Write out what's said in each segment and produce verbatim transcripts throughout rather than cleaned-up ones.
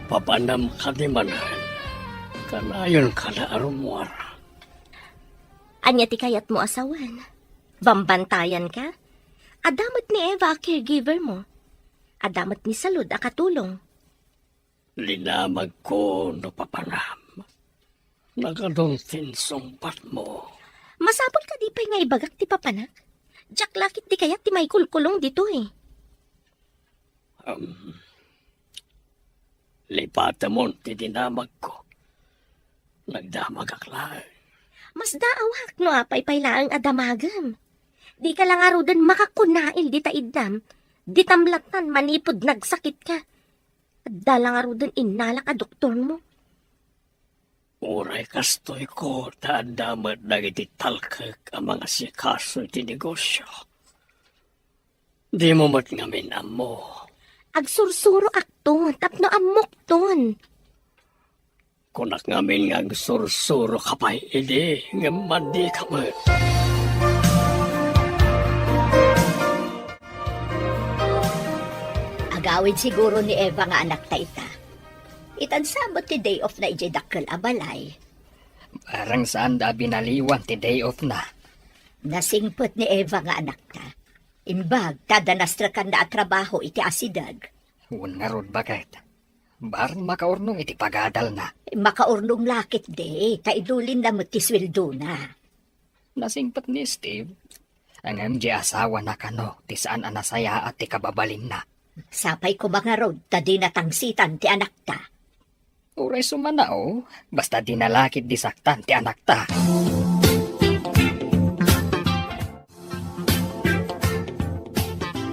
Papanam kadi manen? Kanayonka a rummuar. Ania ti kayatmo a sawen? Bambantayanka? Adda met ni Eva a caregiver mo. Adda met ni Salud a katulong. Linamagko no papanam. Nagadu ti insungbatmo. Masapul kadi pay nga ibagak ti papanak? Diak la ketdi kayat ti maikulkulong ditoy. Um, lipatemon ti dinamagko. Nagdamagak laeng. Masdaawak no apay pay laeng a damagem. Dika la ngaruden makakunail dita idnam, ditam lattan manipud nagsakitka. Adda la ngaruden innalak a doktormo. Uray kastoyko ta adda met dagiti talkek a mangasikaso iti negosio. Dimo met ngamin ammo. Agsursuroakto tapno ammokton. Kunak ngamin nga agsursuroka pay idi, ngem madika met. Agawid siguro ni Eva nga anakta ita. Itan sa met ti day off na idiay dakkel a balay. Parang saan da binaliwan ti day off na. Nasingpet ni Eva nga anakta. Imbag ta adda nastrekanna a trabaho iti asideg. Wen ngarud, baket. Barang makaurnong iti pagadalna. Makaurnong la ketdi, ta idulinna met ti sueldona. Nasingpet ni Steve. Ngem diay asawana kano ti saan a nasayaat ti kababalinna. Sapay koma ngarud ta dina tangsitan ti anakta. Uray sumanaw, basta dina la ketdi saktan ti anakta.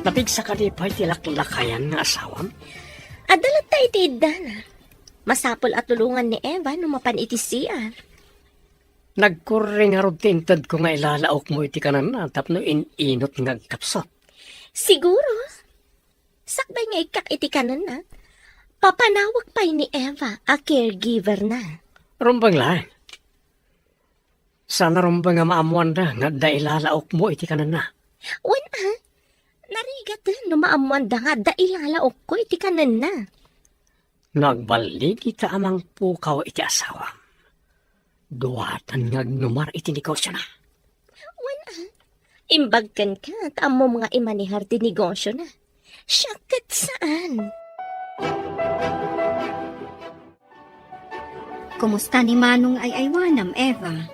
Napigsa kadi pay ti laklakayan nga asawam? Adda latta iti iddana. Masapul a tulongan ni Eva no mapan iti C R. Nagkurri ngarud ti intedko nga ilalaokmo iti kanenna tapno in-inut nga agkapsut. Siguro. Sakbay nga ikkak iti kanenna, papanawek pay ni Eva a caregiver-na. Rumbeng laeng. Saan a rumbeng a maammoanda nga adda ilalaokmo iti kanenna? Wen a, narigaten no maammoanda nga adda ilalaokko iti kanenna. No agballigi ta a mangpukaw iti asawam, duatan nga agnumar iti negosiona. Wen a, imbag kenka ta ammom nga imanehar ti negosiona. Siak ket saan. Kumusta ni Manong ay-aywanam, Eva?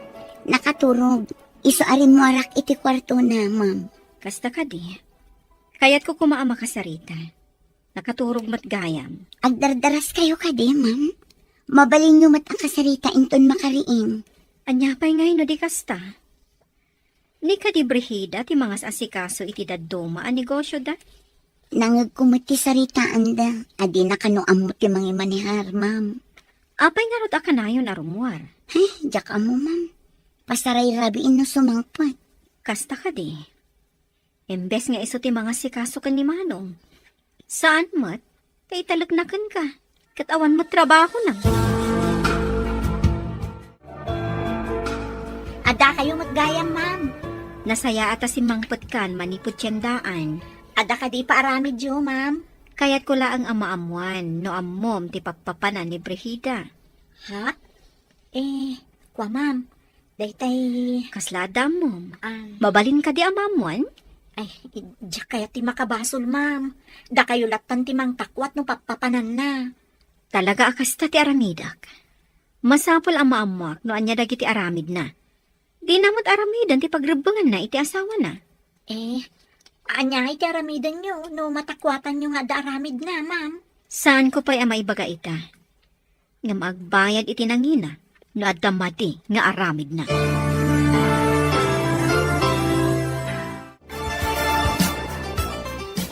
Nakaturog. Isu a rimmuarak iti kuartona, ma'am. Kasta kadi. Kayatko koma a makasarita. Nakaturog met gayam. Agdardaraskayo kadi, ma'am? Mabalinyo met a kasarita inton makariing. Ania pay ngay no di kasta? Ni kadi Brigida ti mangas-asikaso iti dadduma a negosioda? Nangngegko met ti saritaanda. Adina kano ammo ti mangimanehar, ma'am. Apay ngarud a kanayon a rummuar? Ay, diak ammo, ma'am. Pasarayrabii no sumangpet. Kasta kadi. Imbes nga isu ti mangasikaso ken ni Manong. Saan met, ta italekna kenka, ket awan met trabahona. Addakayo met gayam, ma'am. Nasayaat a simmangpetkan manipud tiendaan. Adda kadi paaramidyo, ma'am? Kayatko laeng a maammuan no ammom ti pappapanan ni Brigida. Ha? Eh, kua, ma'am. Daytay. Kasla adda ammom? Ah. Mabalin kadi a maammuan? Ay, diak kayat ti makabasol, ma'am. Dakayo lattan ti mangtakuat no pappapananna. Talaga a kasta ti aramidek. Masapul a maammuak no ania dagiti aramidna. Dina met aramiden ti pagrebbenganna iti asawana. Eh, ania iti aramidenyo no matakuatanyo nga adda aramidna, ma'am? Saanko pay a maibaga ita. Ngem agbayad iti nangina no adda madi nga aramidna.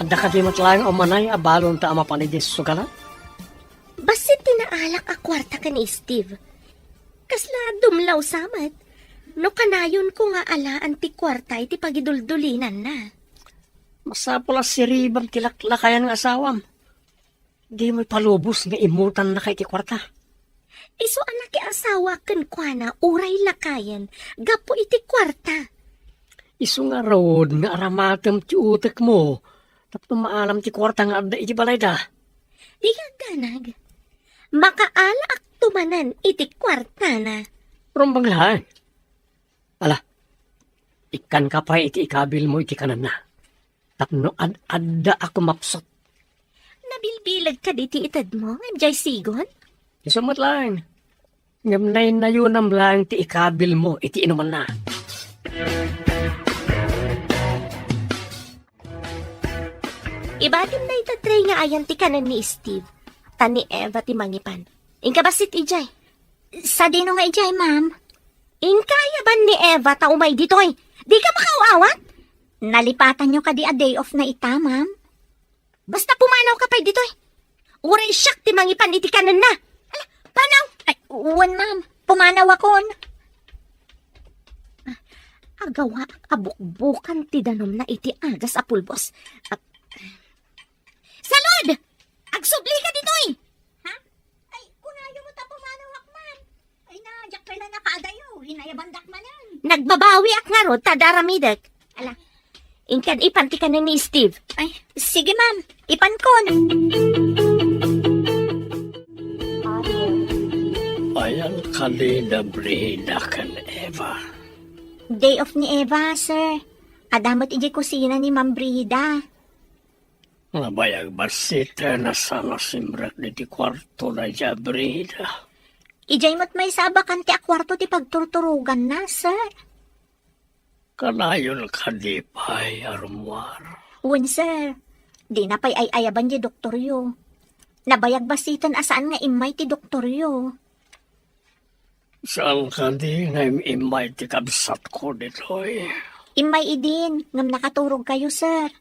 Adda kadi met laeng a umanay a balonta a mapan idiay sugalan? Bassit ti naalak a kuarta ken ni Steve. Kasla dumlaw sa met no kanayonko nga alaan ti kuarta iti pagiduldulinanna. Masapul a siribam ti laklakayan nga asawam. Dimo ipalubos nga immutannaka iti kuarta. Isu a nakiasawa kenkuana uray lakayen gapu iti kuarta. Isu ngarud nga aramatem ti utekmo tapno maalam ti kuarta nga adda iti balayda. Dika agdanag. Makaalaak to manen iti kuartana. Rumbeng laeng. Ala, ikkanka pay iti ikabilmo iti kanenna. Tapno ad-adda a kumapsut. Nabilbileg kadi ti itedmo, ngem diay sigon? Isu met laeng. Ngem naynayonam laeng ti ikabilmo iti inumanna. Ibatim dayta tray nga ayan ti kanen ni Steve, ta ni Eva ti mangipan. Inka bassit idiay. Sadino nga idiay, ma'am? Inka ayaban ni Eva ta umay ditoy. Dika makaaw-awat? Nalipatanyo kadi a day off na ita, ma'am? Basta pumanawka pay ditoy. Uray siak ti mangipan iti kanenna. Ala, panaw! Ay, wen, ma'am. Pumanawakon. Ah, agawaak a bukbukan ti danumna iti agas a pulbos. Ah, Salud! Agsublika ditoy! Ha? Ay, kunayo met a pumanawak, ma'am. Ay na, diak pay la nakaadayo. Inayabandak manen. Nagbabawiak ngarud ta adda aramidek. Ala, inkan ipan ti kanen ni Steve. Ay, sige, ma'am. Ipankon. Ayan kadi da Brida ken Eva? Day off ni Eva, sir. Adda met idiay kusina ni Ma'am Brida. Nabayag bassit a saan a simrek ditoy kuarto dayta a Brida. Idiay met maysa a bakante a kuarto ti pagturturoganna, sir. Kanayon kadi pay a rummuar? Wen, sir. Dina pay ay-ayaban ti doktoryo. Nabayag bassiten a saan nga immay ti doktoryo. Saan kadi nga im-immay ti kabsatko ditoy? Immay idin, ngem nakaturogkayo, sir.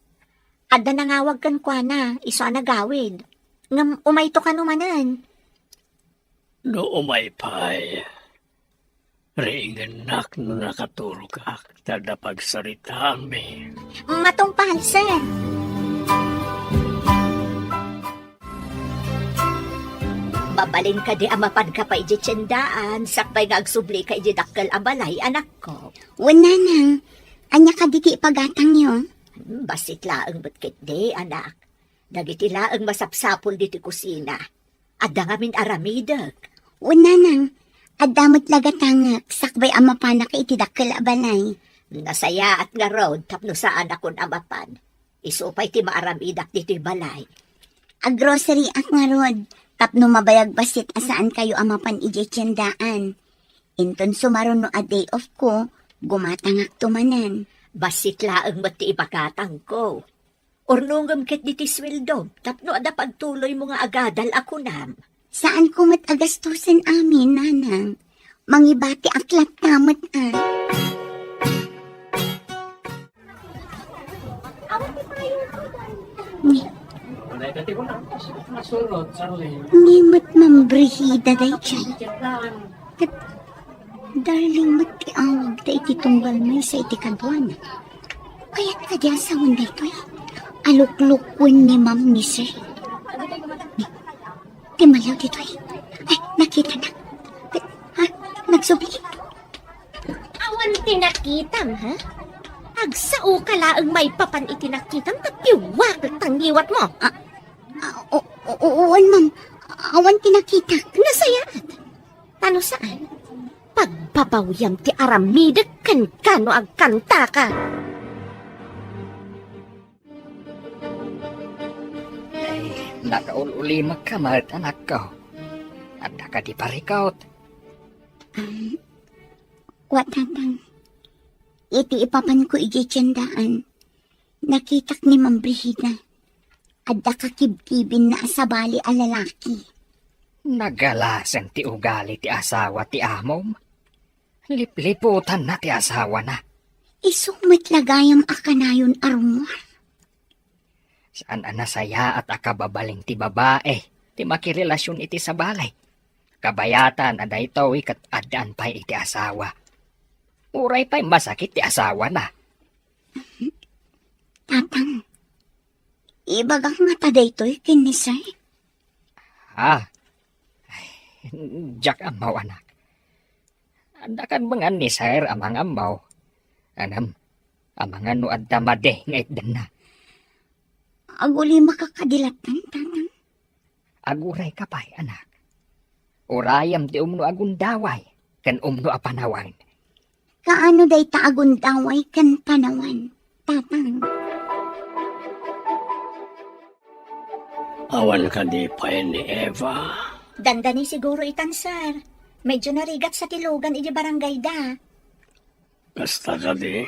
Adda nangawag kenkuana, isu a nagawid. Ngem umayto kano manen. No umay pay, riingennak no nakaturogak, ta adda pagsaritaanmi. Matungpal, sir. Mabalin kadi a mapanka pay idiay tiendaan, sakbay nga agsublika idiay dakkel a balay, anakko? Wen, nanang. Ania kadi ti ipagatangyo? Hmm, bassit laeng met ketdi, anak. Dagiti laeng masapsapul ditoy kusina. Adda ngamin aramidek. Wen, nanang. Adda met la gatangek, sakbay a mapanak iti dakkel a balay. Nasayaat ngarud tapno saanakon a mapan. Isu pay ti maaramidak ditoy balay. Agrosaryak ngarud, tapno mabayag bassit a saankayo a mapan idiay tiendaan. Inton sumaruno a day off ko, gumatangakto manen. Bassit laeng met ti ipagatangko. Urnongem ketdi ti sueldom, tapno adda pagtuloymo nga agadal a kunam. Saanko met a gastusen amin, nanang. Mangibatiak latta met, a. Ni, ni met Ma'am Brigida daydiay. Ket darling met ti awagda iti tunggal maysa iti kaduana. Kayat kadi a sawen daytoy? Aluklukwen ni Ma'am ni Sir. Ni, Timaliw ditoy. Ay, nakitanak. Ha? Nagsubli? Awan ti nakitam, ha? Agsaoka laeng maipapan iti nakitam ta piwakek ta ngiwatmo. Ah, ah, o, o, o, wen, ma'am. Awan ti nakitak. Nasayaat. Ta no saan, pagbabawiam ti aramidek kenka no agkantaka. Ay, nakaul-ulimekka met, anakko. Adda kadi parikut? Um, wa, Tatang. Iti ipapanko idiay tiendaan, nakitak ni Ma'am Brigida. Adda kakibkibinna a sabali a lalaki. Nagalasen ti ugali ti asawa ti amom. Lipliputanna ti asawana. Isu met la gayam a kanayon a rummuar. Saan a nasayaat a kababalin ti babae ti makirelasion iti sabali. Kabayatan a daytoy ket addaan pay iti asawa. Uray pay masakit ti asawana. Tatang, ibagak ngata daytoy ken ni Sir? Ah, ay, diak ammo, anak. Adda kadi met ni Sir a mangammo. Ngem, amangan no adda madi nga itdanna. Agulimaka kadi latta, Tatang? Agurayka pay, anak. Urayem ti umno a gundaway ken umno a panawen. Kaano dayta a gundaway ken panawen, Tatang? Awan kadi pay ni Eva? Dandani siguro itan, sir. Medyo narigat sa ti lugan idi barangayda. Kasta kadi?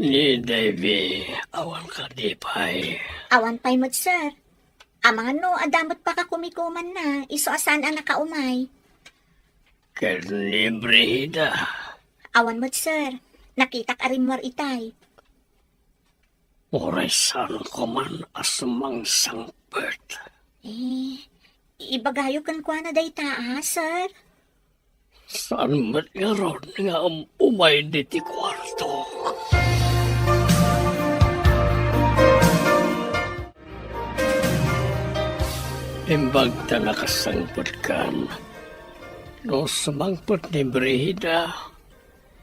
Ni Davy, awan kadi pay? Awan pay met, sir. Amangan no adda met pakakumikumanna, isu a saan a nakaumay. Ken ni Brigida? Awan met, sir. Nakitak a rimmuar itay. Uray saanko man a sumangsangpet. Eh, ibagayo kenkuana dayta, a, sir? Saan met ngarud nga um-, umay diti kuarto? Imbag ta nakasangpetkan, no sumangpet ni Brigida,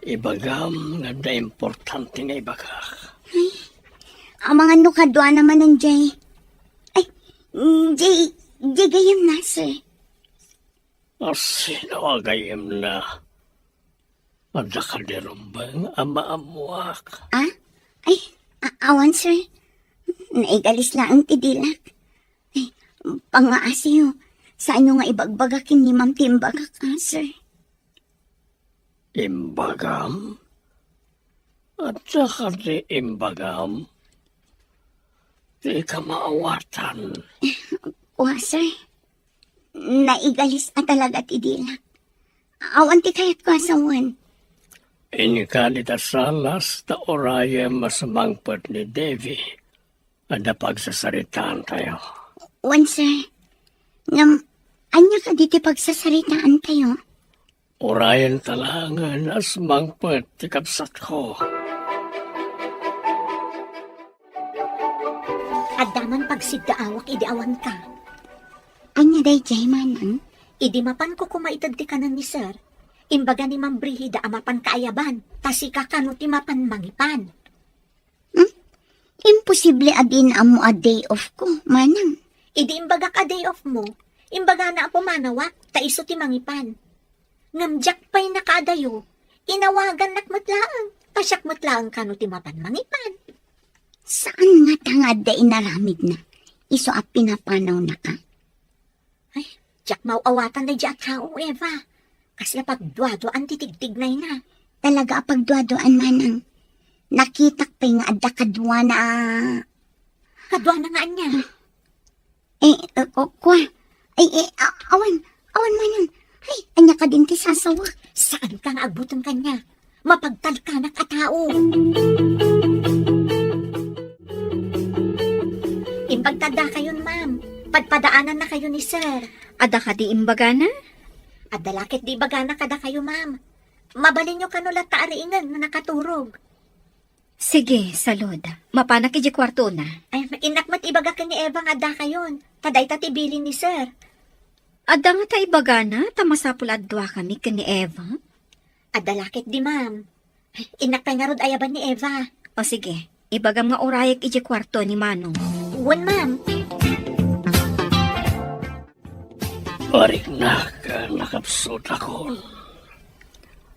ibagam nga adda importante nga ibagak. Ay, amangan no kaduana manen jay. Ay, jay, jay gayamna, sir. A, sino a gayamna? Adda kadi rumbeng a maammuak? Ah? Ay, a-, awan, sir. Naigalis laeng ti dilak. Ay, pangngaasiyo. Saanyo nga ibagbaga ken ni ma'am ti imbagak, a, sir? Imbagam? Adda kadi imbagam? Dika maawatan. Wa, sir. Naigalis a talaga ti dilak. Awan ti kayatko a sawen. Inka dita salas ta urayem a sumangpet ni Davy. Adda pagsasaritaantayo. Wen, sir. Ngem, ania kadi ti pagsasaritaantayo? Urayenta laengen a sumangpet ti kabsatko. Adda man pagsiddaawak idi awanka. Ania daydiay, manang? Idi mapanko koma ited ti kanen ni sir, imbaga ni Ma'am Brigida a mapanka ayaban, ta sika kano ti mapan mangipan. Hmm? Imposible a dina ammo a day off ko, manang. Idi imbagak a day off mo, imbagana a pumanawak, ta isu ti mangipan. Ngem diak pay nakaadayo, inawagannak met laeng, ta siak met laeng kano ti mapan mangipan. Saan ngata nga adda inaramidna, isu a pinapanawnaka? Ay, diak maaw-awatan daydiay a tao, Eva. Kasla pagduaduaan ti tigtignayna. Talaga a pagduaduaan, manang. Nakitak pay nga adda kaduana a Kaduana nga ania? Eh, eh, o, kua. Ay, eh, a-, awan, awan, manang. Ay, ania kadin ti sasawak? Saanka nga agbuton kaniak? Mapagtalkanak a tao. Imbagta dakayon, ma'am. Padpadaanannakayo ni sir. Adda kadi imbagana? Adda la ket di ibagana kadakayo, ma'am. Mabalinyo kano latta a riingen no nakaturog. Sige, salud. Mapanak idiay kuartona. Ay, innak met ibaga ken ni Eva nga addakayon. Ta dayta ti bilin ni sir. Adda ngata ibagana ta masapul a duakami ken ni Eva? Adda la ket di, ma'am. Innak pay ngarud ayaban ni Eva. O sige, ibagam nga urayek idiay kuarto ni Manong. Wen, ma'am. Pariknak, nakapsutakon.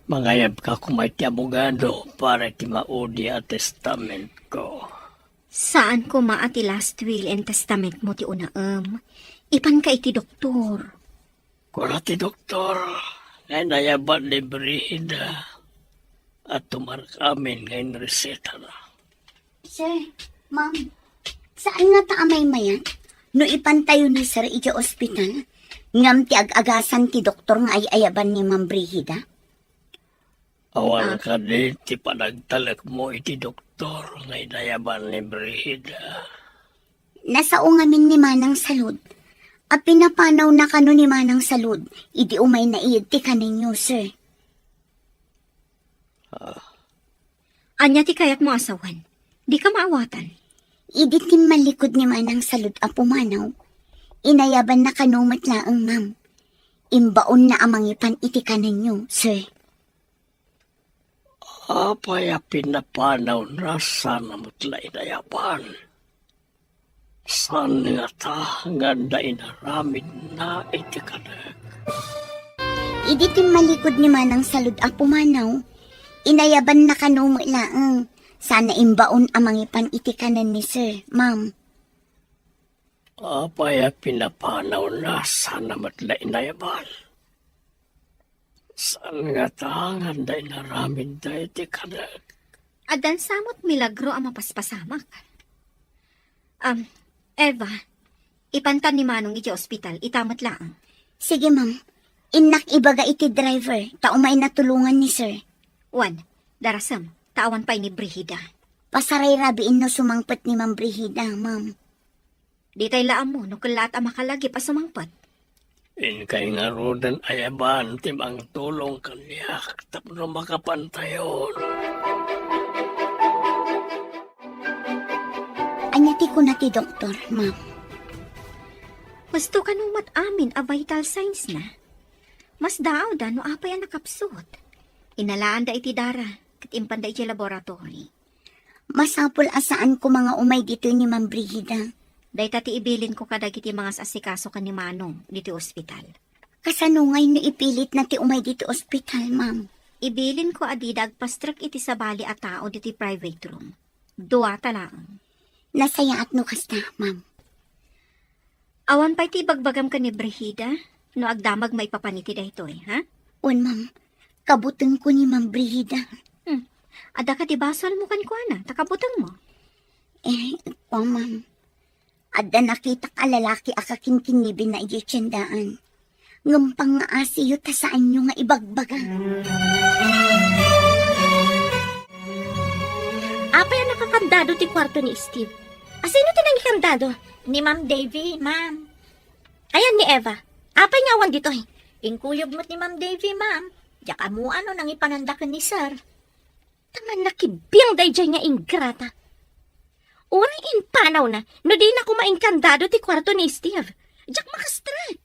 Mangayabka koma iti abogado para iti maudi a testamentko. Saan koma a ti last will and testament mo ti unaem. Ipanka iti doktor. Kuna ti doktor nga inayaban ni Brigida a tumarek amin nga inresetana. Sir, ma'am, saan ngata a maymayan no ipantayo ni sir idiay ospital ngem ti ag-agasan ti doktor nga ay-ayaban ni Ma'am Brigida? Awan Ah. kadi ti panagtalekmo iti doktor nga inayaban ni Brigida? Nasao ngamin ni Manang Salud a pinapanawna kano ni Manang Salud idi umayna iyed ti kanenyo, sir. Ah. Ania ti kayatmo a sawen? Dika maawatan. Idi timmallikud ni Manang Salud a pumanaw, inayabanna kano met laeng, ma'am. Imbaonna a mangipan iti kanenyo, sir. Apay a pinapanawna sana met la inayaban? Saan ngata nga adda inaramidna iti kadek? Idi timmalikod ni Manang Salud a pumanaw, inayabanna kano met laeng. Saan a imbaon a mangipan iti kanen ni Sir, Ma'am. Apay a pinapanawna, saan a met la inayaban? Saan ngata nga adda inaramidda iti kadek? Addan sa met milagro a mapaspasamak. Am, Eva, ipantan ni Manong iti ospital, ita met laeng. Sige, ma'am. Innak ibaga iti driver, ta umayna tulongan ni Sir. Wen, darasem, ta awan pay ni Brigida. Pasarayrabiin no sumangpet ni Ma'am Brigida, ma'am. Ditay la ammo no kellaat a makalagip a sumangpet. Inkay ngaruden ayaban ti mangtulong kaniak tapno makapantayon. Ania ti kuna ti doktor, ma'am? Husto kano met amin a vital signs na. Masdaawda no apay a nakapsut. Inalaanda iti dara, ket impanda iti laboratory. Masapul a saan koma nga umay ditoy ni Ma'am Brigida. Dayta ti ibilinko kadagiti mangas-asikaso ken ni Manong ditoy ospital. Kasano ngay no ipilitna ti umay ditoy ospital, ma'am? Ibilinko a dida agpastrek iti sabali a tao ditoy private room. Duata laeng. Nasayaat no kasta, ma'am. Awan pay ti ibagbagam ken ni Brigida no agdamag maipapan iti daytoy, ha? Wen, ma'am. Kabutengko ni Ma'am Brigida. Hmm. Adda kadi basolmo kenkuana, ta kabutengmo? Eh, kua, ma'am. Adda nakitak a lalaki a kakinkinnibenna idiay tiendaan. Ngem pangngaasiyo ta saanyo nga ibagbaga. Apay a nakakandado ti kuarto ni Steve? Asino ti nangikandado? Ni Ma'am Davy, ma'am. Ayan ni Eva. Apay nga awan ditoy? Inkuyog met ni Ma'am Davy, ma'am. Diak ammoan no nangipananda ken ni Sir. Ta mannakibbiang daydiay nga ingrata. Uray impanawna no dina koma inkandado ti kuarto ni Steve. Diak makastrek.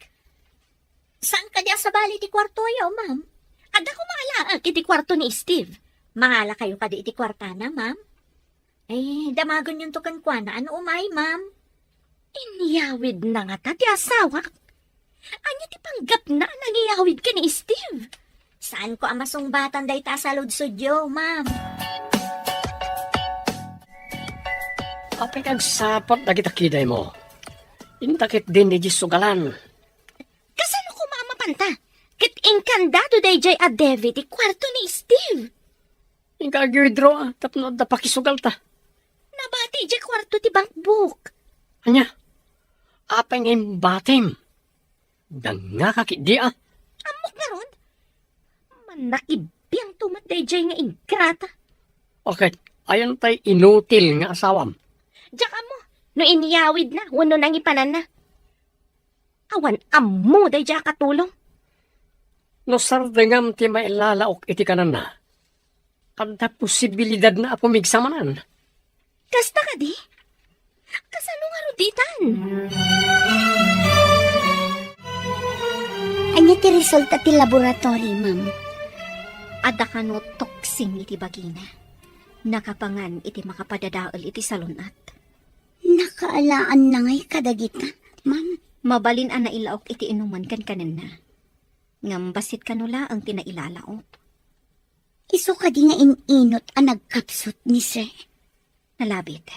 Saan kadi a sabali ti kuartoyo, ma'am? Adda koma alaek iti kuarto ni Steve. Mangalakayo kadi iti kuartana, ma'am? Eh, damagenyonto kenkuana no umay, ma'am. Inyawidna ngata ti asawak? Ania ti panggepna a nangiyawid ken ni Steve? Saanko a masungbatan dayta a saludsodyo, ma'am. Apay nga agsaput dagita kidaymo? Inta ketdin idiay sugalan. Kasano koma a mapanta? Ket inkandado daydiay a Davy ti kuarto ni Steve. Inka agyuydro, a, tapno adda pakisugalta. Nabati idiay kuarto ti bankbook. Ania? Apay nga imbatim? Dangngaka ketdi, a. Ammok ngarud. Mannakibbiangto met daydiay nga ingrata. Ket, ayan tay inutil nga asawam? Diak ammo no inyawidna wenno nangipananna. Awan ammo daydiay a katulong. No sardengam ti mailalaok iti kananna, adda posibilidadna a pumigsa manen. Kasta kadi? Kasano ngarud ditan? Ania ti resulta ti laboratory, ma'am? Adda kano toxin iti bagina. Nakapangan iti makapadadael iti salun-at. Nakaalaanna ngay kadagita, ma'am? Mabalin a nailaok iti inuman ken kanenna. Ngem bassit kano laeng ti nailalaok. Isu kadi nga in-inut a nagkapsut ni Sir? Nalabit.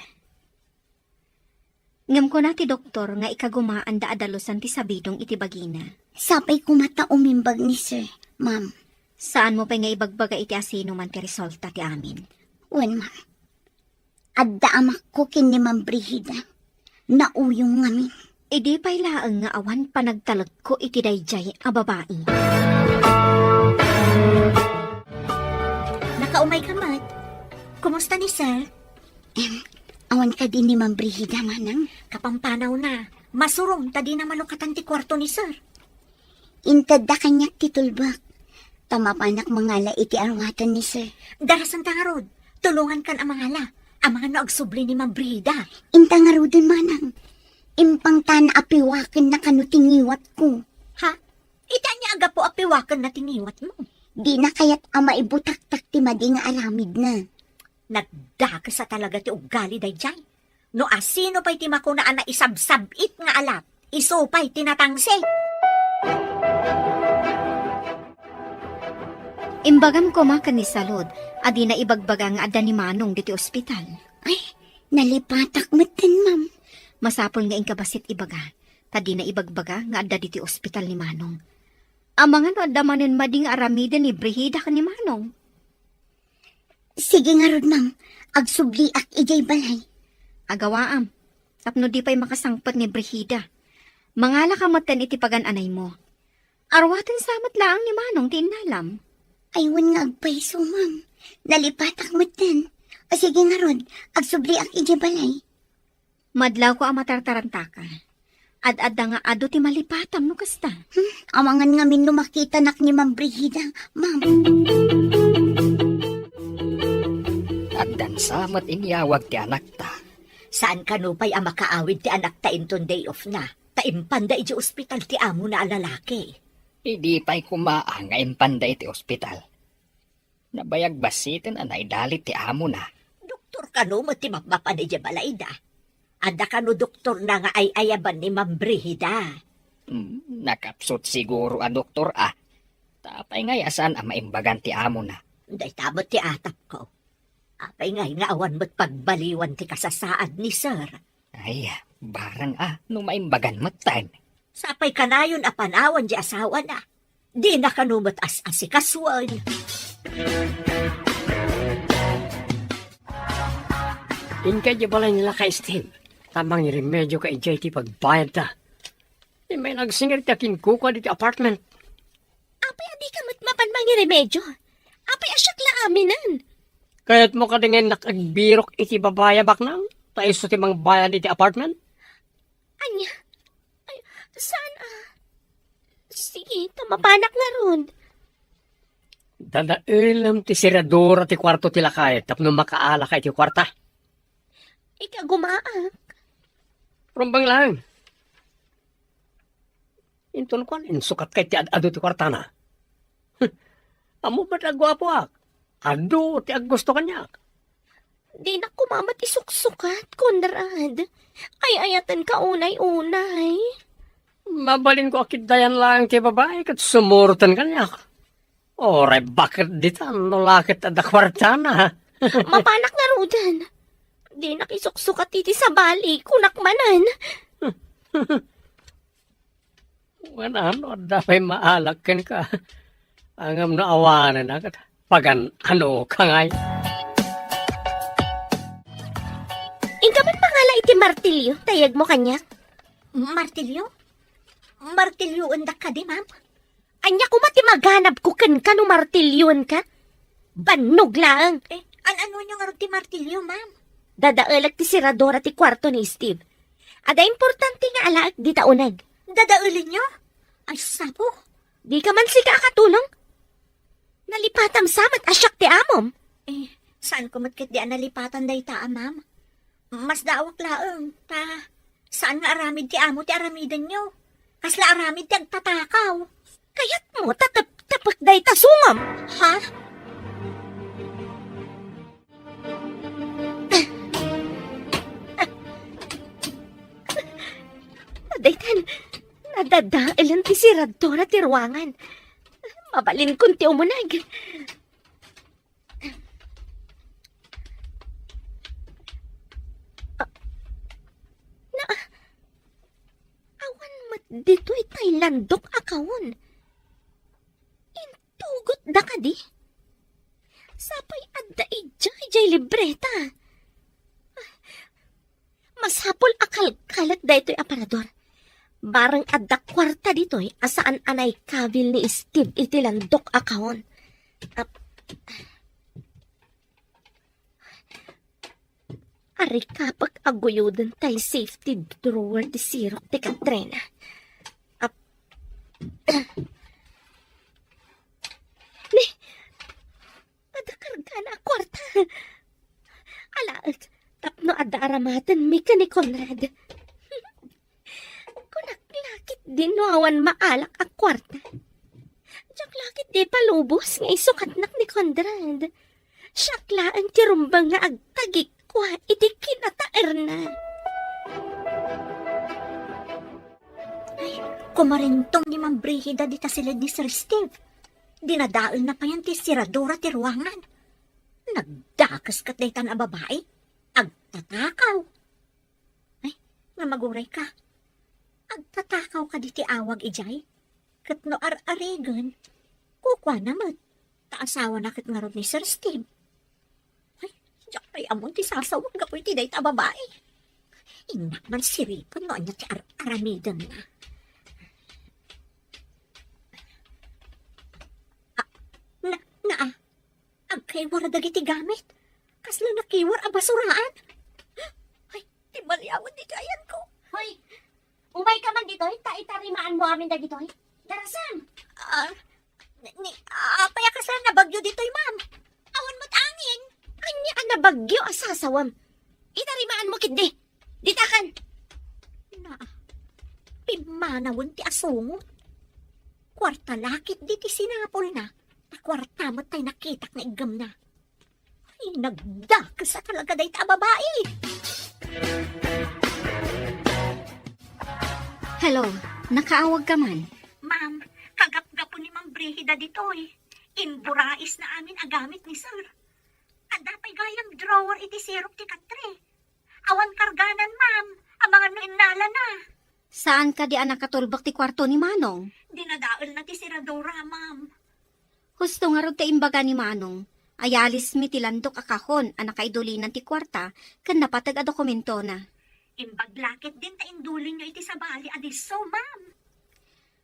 Ngem kuna ti doktor nga ikagumaanda a dalusan ti sabidong iti bagina. Sapay koma ta umimbag ni Sir, ma'am. Saanmo pay nga ibagbaga iti asinoman ti resulta ti amin. Wen, ma'am. Adda amakko ken ni Ma'am Brigida. Nauyong ngamin. Idi pay laeng nga awan panagtalekko iti daydiay a babai. Nakaumayka met? Kumusta ni Sir? Em, awan kadi ni Ma'am Brigida, manang? Kapampanawna. Masurom ta dina malukatan ti kuarto ni Sir. Intedda kaniak ti tulbek. Ta mapanak mangala iti aruaten ni Sir. Darasenta ngarud. Tulongankan a mangala. Amangan no agsubli ni Ma'am Brigida. Inta ngaruden, manang. Impangtana a piwakenna kano ti ngiwatko. Ha? Iti ania a gapu a piwakenna ti ngiwatmo? Dina kayat a maibutaktak ti madi nga aramidna. Nagdakes a talaga ti ugali daydiay. No asino pay ti makuna a naisabsab-it nga alap, isu pay ti natangsit. Imbagam koma ken ni Salud a dina ibagbaga nga adda ni Manong ditoy ospital. Ay, nalipatak metten, ma'am. Masapul nga inka bassit ibaga, ta dina ibagbaga nga adda ditoy ospital ni Manong. Amangan no adda manen madi nga aramiden ni Brigida ken ni Manong. Sige ngarud, ma'am. Agsubliak idiay balay. Agawaam, tapno di pay makasangpet ni Brigida. Mangalaka metten iti pagan-anaymo. Aruaten sa met laeng ni Manong ti innalam. Ay, wen nga agpayso, ma'am. Nalipatak metten. O sige ngarud, agsubliak idiay balay. Madlawko a matartarantaka. Ad-adda nga adu ti malipatam no kasta. Hmm, amangan ngamin no makitanak ni Ma'am Brigida, ma'am. Addan sa met inyawag ti anakta. Saan kano pay a makaawid ti anakta inton day off na, ta impanda idiay ospital ti amona a lalaki. Idi pay koma nga impanda iti ospital. Nabayag bassiten a naidalit ti amona. Doktor kano met ti mapmapan idiay balayda? Adda kano doktorna nga ay-ayaban ni Ma'am Brigida? Hmm, nakapsut siguro a doktor a. Ta apay ngay a saan a maimbagan ti amona? Dayta met ti atapko. Apay ngay nga awan met pagbaliwan ti kasasaad ni Sir? Ay, barang a, no maimbagan metten. Sapay kanayon a panawan di asawana. Dina kano met as-asikasuen. Inka idiay balay ni Lakay Steve, ta mangiremedioka idiay ti pagbayadta. Immay nagsingir ti akinkuka ditoy apartment. Apay a dika met mapan mangiremedio? Apay a siak la aminen? Kayatmo kadi nga innak agbirok iti babai a baknang, ta isu ti mangbayad iti apartment? Ania? Ay, saan a? Sige, ta mapanak ngarud. Dadaelem ti seradura ti kuarto ti lakay tapno makaalaka iti kuarta. Ikagumaak. Rumbeng laeng. Inton kuan, insukatka iti ad-adu ti kuartana. Ammom met a guapoak. Adu ti aggusto kaniak. Dinak koma met isuksukat, Conrad. Ay-ayatenka unay-unay. Mabalinko a kiddayan laeng ti babai ket sumuroten kaniak. Uray baket ditan no la ket adda kuartana. Mapanak ngaruden. Dinak isuksukat iti sabali, kunak manen. Wen, ano, adda pay maalak kenka. Ngem no awanen a ket pagan-anoka ngay. Inka met mangala iti martilyo, ta iyegmo kaniak. Martilyo? Martilyoendak kadi, ma'am? Ania koma ti maganabko kenka no martilyoenka? Bannog laeng. Eh, an-anonyo ngarud ti martilyo, ma'am? Dadaelek ti seradura ti kuarto ni Steve. Adda importante nga alaek dita uneg. Dadaelenyo? Ay, sapo. Dika man sika a katulong? Nalipatam sa met a siak ti amom. Eh, saanko met ketdi a nalipatan dayta a, ma'am. Masdaawak laeng, ta saan nga aramid ti amo ti aramidenyo. Kasla aramid ti agtatakaw. Kayatmo ta tep-, tepek dayta sungom? Ha? Daytan, nadadaelen ti seradura ti ruangan. Mabalinkon ti umuneg. Ah, na, awan met ditoy tay landok a kaon. Intugotda kadi? Sapay adda idiay, idiay libreta. Masapul a kalkalet daytoy aparador. Bareng adda kuarta ditoy a saan a naikabil ni Steve iti landok a kaon. Ap-, arikapek a guyoden tay safety drawer ti sirok ti Katrina. Ap-, ni, Adda kargana a kuarta. Alaek, tapno adda aramatenmi ken ni Conrad. Kunak la ketdi no awan maalak a kuarta. Diak la ketdi palubos nga isukatnak ni Conrad. Siak laeng ti rumbeng nga agtagik kua iti kinataerna. Ay, kumarintong ni Ma'am Brigida dita siled ni Sir Steve. Dinadaelna payen ti siradura ti ruangan. Nagdakes ket daytan a babai. Agtatakaw. Ay, nga maguray ka. Agtatakaw kadi ti awag idiay? Ket no ar-aregen, kukuana met, ta asawana ket ngarud ni Sir Steve. Ay, diak pay ammon ti sasawag gapu iti dayta a babai. Innak man siripon no ania ti ar-aramidenna. Ah, na, na, ah, agkaywar dagiti gamit. Kasla nakiwar a basuraan. Ay, ti baliawan ditoy ayanko. Hoy, umay ka man ditoy, ta itarimaanmo amin dagitoy. Darasam! Ah, ni, ni, apay a kasla nabagyo ditoy, ma'am? Awan met angin. Ania a nabagyo a sasawam? Itarimaanmo ketdi. Ditakan! Na, pimmanawen ti asungo. Kuarta la ketdi ti sinapulna, ta kuarta met tay nakitak nga iggemna. Ay, nagdakes a talaga dayta a babai. Hello, nakaawag ka man? Ma'am, kagapgapu ni Ma'am Brigida ditoy. Imburaisna amin a gamit ni Sir. Adda pay gayam drawer iti sirok ti katre. Awan karganan, ma'am. Amangan no innalana. Saan kadi a nakatulbek ti kuarto ni Manong? Dinadaelna ti siradura, ma'am. Husto ngarud ta imbaga ni Manong, ayalismi ti landok a kahon a nakaidulinan ti kuarta ken napateg a dokumentona. Imbag la ketdin ta indulinyo iti sabali a disso, ma'am.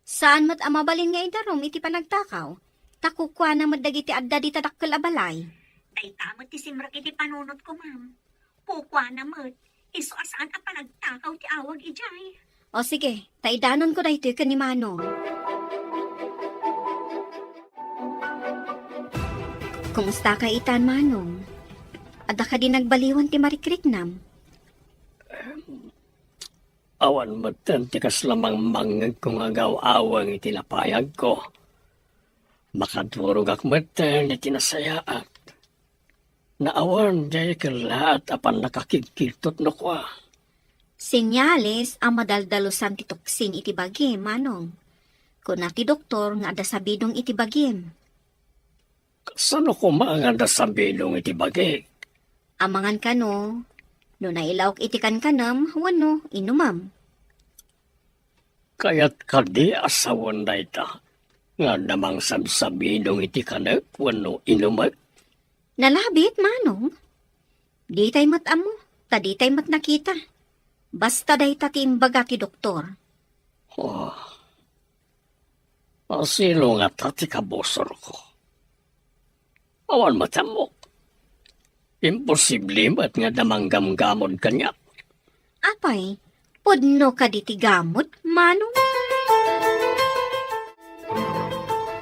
Saan met a mabalin nga idarum iti panagtakaw, ta kukuana met dagiti adda dita dakkel a balay. Dayta met ti simrek iti panunotko, ma'am. Kukuana met, isu a saan a panagtakaw ti awag idiay. O sige, ta idanonko daytoy ken ni Manong. Kumusta ka itan, Manong? Adda kadi nagbaliwan ti marikriknam? Awan metten ti kasla mangmangngegko nga agaw-aweng iti napayagko. Makadurogak metten iti nasayaat. Naawan diay kellaat a pannakakigkigtot no kua. Senyales a madaldalusan ti tuksin iti bagim, Manong. Kuna ti doktor nga adda sabidong iti bagim. Kasano koma nga adda sabidong iti bagik? Amangan kano, no nailawek iti kankanem wenno inumem. Kayat kadi a sawen dayta nga adda mangsabsabidong iti kanek wenno inumek? Nalabit, Manong. Ditay met ammo, ta ditay met nakita. Basta dayta ti imbaga ti doktor. Oh. Asino ngata ti kabusorko? Awan met ammok. Imposible met nga adda manggamgamod kaniak. Apay, pudno kadi ti gamod, Manong?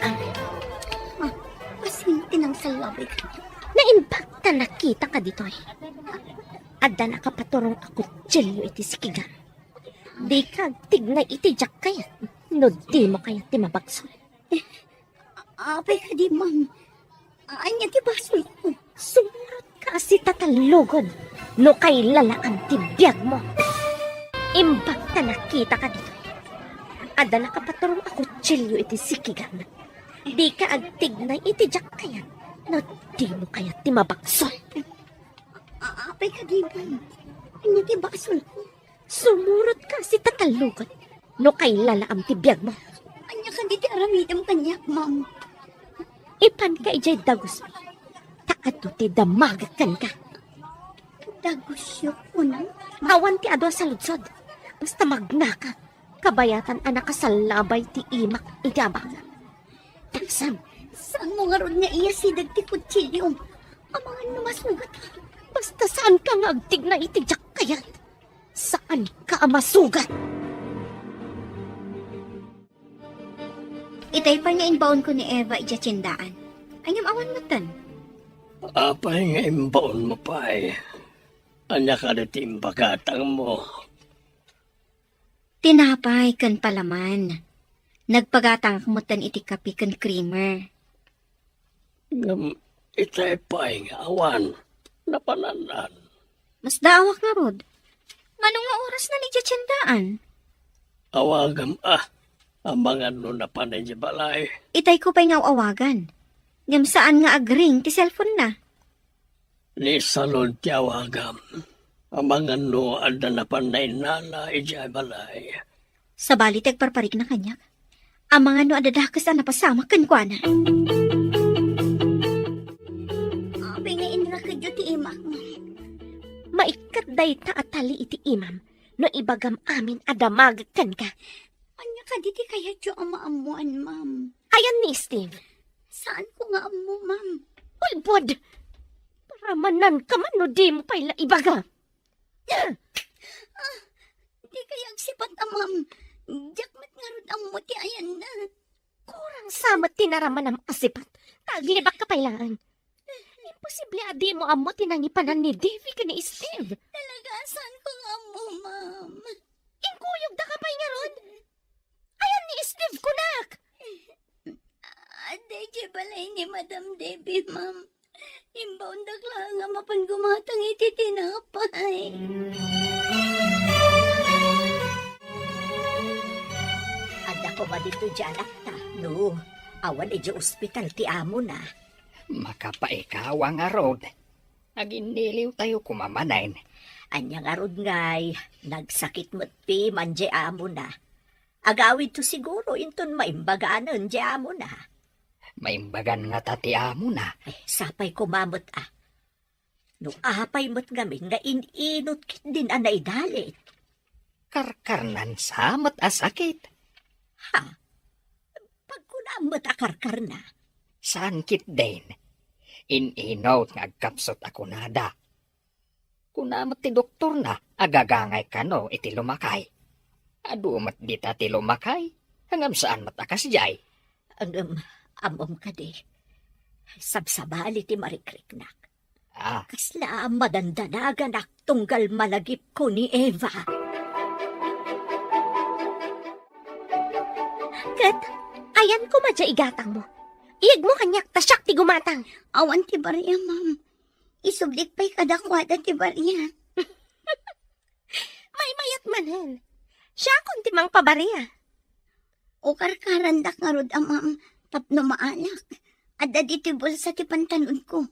Ah, ah, pasinti nang salawig. Naimbag ta nakita ka ditoy. Adda nakapaturong a kutsilio iti sikigan. Dika agtignay iti diak kayat, no dimo kayat ti mabagso. Apay kadi, ma'am? Ania ti basolko? Sumurot ka a sitatallogen no kailalaam ti biagmo. Imbag ta nakita ka ditoy. Adda nakapaturong a kutsilio iti sikigan. Dika agtignay iti diak kayat, no dimo kayat ti mabagso. A-, apay kadi, ma'am? Ania ti basolko? Sumurot ka a sitatallogen no kailalaam ti biagmo. Ania kadi ti aramidem kaniak, ma'am? Ipanka idiay dagusmi, ta adu ti damagek kenka. Dagusyo, kunam? Awan ti adu a saludsod. Basta magnaka, kabayatan a nakasallabay ti imak iti abak. Tangsam. Saanmo ngarud nga iyasideg ti kutsilyom? Amangan no masugat. Basta saanka nga agtignay iti diak kayat. Saanka a masugat. Itay pay nga imbaonko ni Eva idiay tiendaan. Aniam awan metten? Apay nga imbaonmo pay? Ania kadi ti imbagatangmo? Tinapay ken palaman. Nagpagatangak metten iti kape ken creamer. Ngem itay pay nga awan, napanan-an. Masdaawak ngarud. Mano nga oras na ni tiendaan? Awagam, a. Amangan no napan idiay balay. Itay ko pay nga awagan. Ngem saan nga agring ti cellphone na. Ni Salud ti awagam. Amangan no adda napan nainnala idiay balay. Sabali ti agparparikna kaniak. Amangan no adda dakes a napasamak kenkuana. Apay nga inrakedyo ti imak, ma'am? Maikkat dayta a tali iti imam no ibagam amin a damagek kenka. Ania kadi ti kayatyo a maammoan, ma'am? Ayan ni Steve? Saanko nga ammo, ma'am. Ulbod! Paramananka man no dimo pay la ibaga. Ah, dikay agsipat a, ma'am. Diak met ngarud ammo ti ayanna. Kurang sa met ti naramanam a sipat, ta aglibakka pay laeng. Imposible a dimo ammo ti nangipanan ni Davy ken ni Steve. Talaga, saanko nga ammo, ma'am. Inkuyogdaka pay ngarud? Ayan ni Steve kunak? Adda idiay balay ni Madam Debbie, ma'am. Imbaondak laeng a mapan gumatang iti tinapay. Adda koma ditoy diay anakta, no? Awan idiay ospital ti amona. Makapaikawa ngarud. Aginniliwtayo koma manen. Ania ngarud ngay, nagsakit met piman diay amona. Agawidto siguro inton maimbaganen diay amona. Maimbagan ngata ti amona? Ay, sapay koma met a. No apay met ngamin nga in-inut ketdin a naidalit? Karkarnan sa met a sakit. Ha? Pagkunam met a karkarna? Saan ketdin. In-inut nga agkapsut a kunada. Kuna met ti doktorna, agagangay kano iti lumakay. Adu met dita ti lumakay, ngem saan met a kasdiay. Ngem, ammom kadi, sabsabali ti marikriknak. Ah. Kasla madandanaganak tunggal malagipko ni Eva. Ket, ayan koma diay igatangmo. Iyegmo kaniak ta siak ti gumatang. Awan ti baria, ma'am. Isublik pay kadakuada ti baria. Maymayat manen. Siakon ti mangpabaria. Ukarkarandak ngarud a, ma'am, tapno maalak. Adda ditoy bulsa ti pantalonko.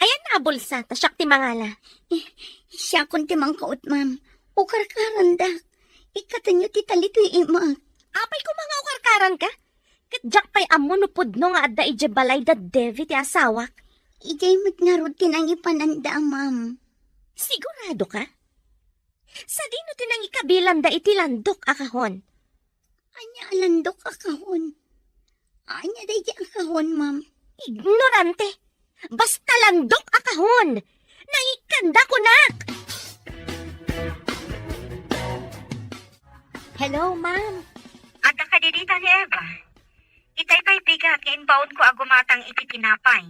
Ayan a bulsa, ta siak ti mangala. Eh, siakon ti mangkaot, ma'am. Ukarkarandak. Ikkatenyo ti talitoy imak. Apay koma nga ukarkaranka? Ket diak pay ammo no pudno nga adda idiay balay da Devi ti asawak. Idiay met ngarud ti nangipananda, ma'am. Sigurado ka? Sadino ti nangikabilanda iti landok a kahon? Ania a landok a kahon? Ania daydi a kahon, ma'am? Ignorante! Basta landok a kahon! Nangikkanda kunak! Hello, ma'am. Adda kadi dita ni Eva? Itay pay bigat nga imbaonko a gumatang iti tinapay,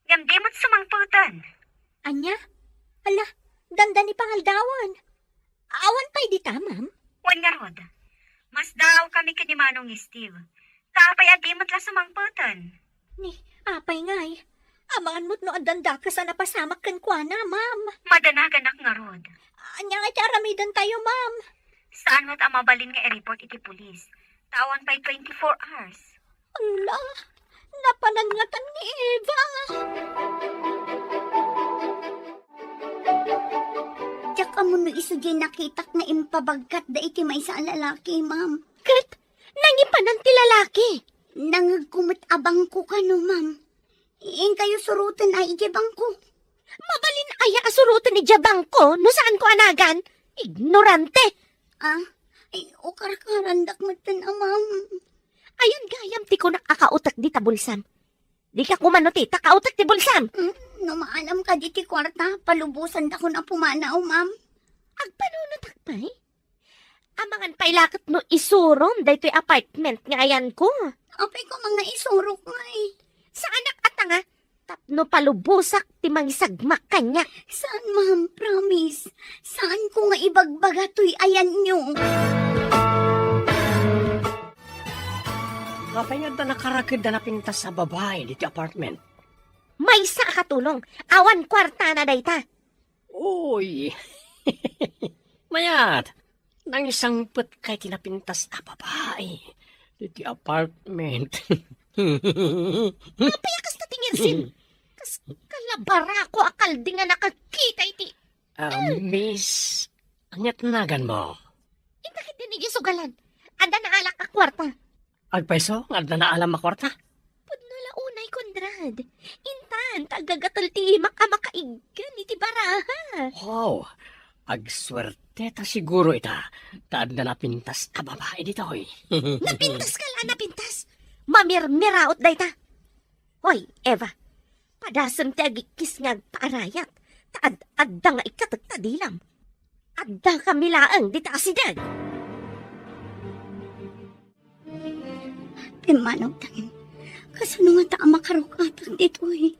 ngem di met sumangpeten. Ania? Ala, dandani pangaldawan. Awan pay dita, ma'am? Wen ngarud. Masdaawkami ken ni Manong Steve. Ta apay a di met la sumangpeten? Ni, apay ngay? Amangan met no addan dakes a napasamak kenkuana, ma'am. Madanaganak ngarud. Ania ngay ti aramidentayo, ma'am? Saan met a mabalin nga i-report iti pulis. Ta awan pay twenty-four hours. Ala, napanan ngatan ni Eva. Diak ammo no isu diay nakitak nga impabagkatda iti maysa a lalaki, ma'am. Ket nangipanan ti lalaki? Nangegko met a bangko kano, ma'am. Inkayo suroten a idiay bangko. Mabalin aya a suroten idiay bangko no saanko a nagan? Ignorante! Ah, ay, ukarkarandak metten a, ma'am. Ayan gayam ti kunak a kautek dita bulsam. Dika koma no ti ta kautek ti bulsam. Mm, no maalam kadi ti kuarta, palubosandakon a pumanaw, ma'am. Agpanunotak pay? Amangan pay la ket no isurom daytoy apartment nga ayanko. Apay koma nga isurok ngay? Saanak a tanga, tapno palubosak ti mangisagmak kaniak. Saan, ma'am, promise. Saanko nga ibagbaga toy ayanyo. Apay nga adda nakarakedda napintas a babai ditoy apartment? Maysa a katulong, awan kuartana dayta. Uy! Mayat! Nangisangpetka iti napintas a babai iti apartment. Apay a kasta ti ngirsim? Kas kalabarako a kaldi nga nakakita iti Ah, miss, ania't naganmo? Inta ket din isugalan. Adda naalak a kuarta. Agpayso nga adda naalam a kuarta? Pudno la unay, Conrad. Intan, ta agagatel ti imak a makaiggan iti baraha. Wow, agsuerte ta siguro ita, ta adda napintas a babae ditoy. Napintas ka la, napintas. Mamirmiraot dayta. Hoy, Eva, padasem ti agikkis nga agpaarayat, ta ad-adda nga ikkatek ta dilam. Addakami laeng dita asideg. Pimmanawtan, kasano ngata a makarukatak ditoy?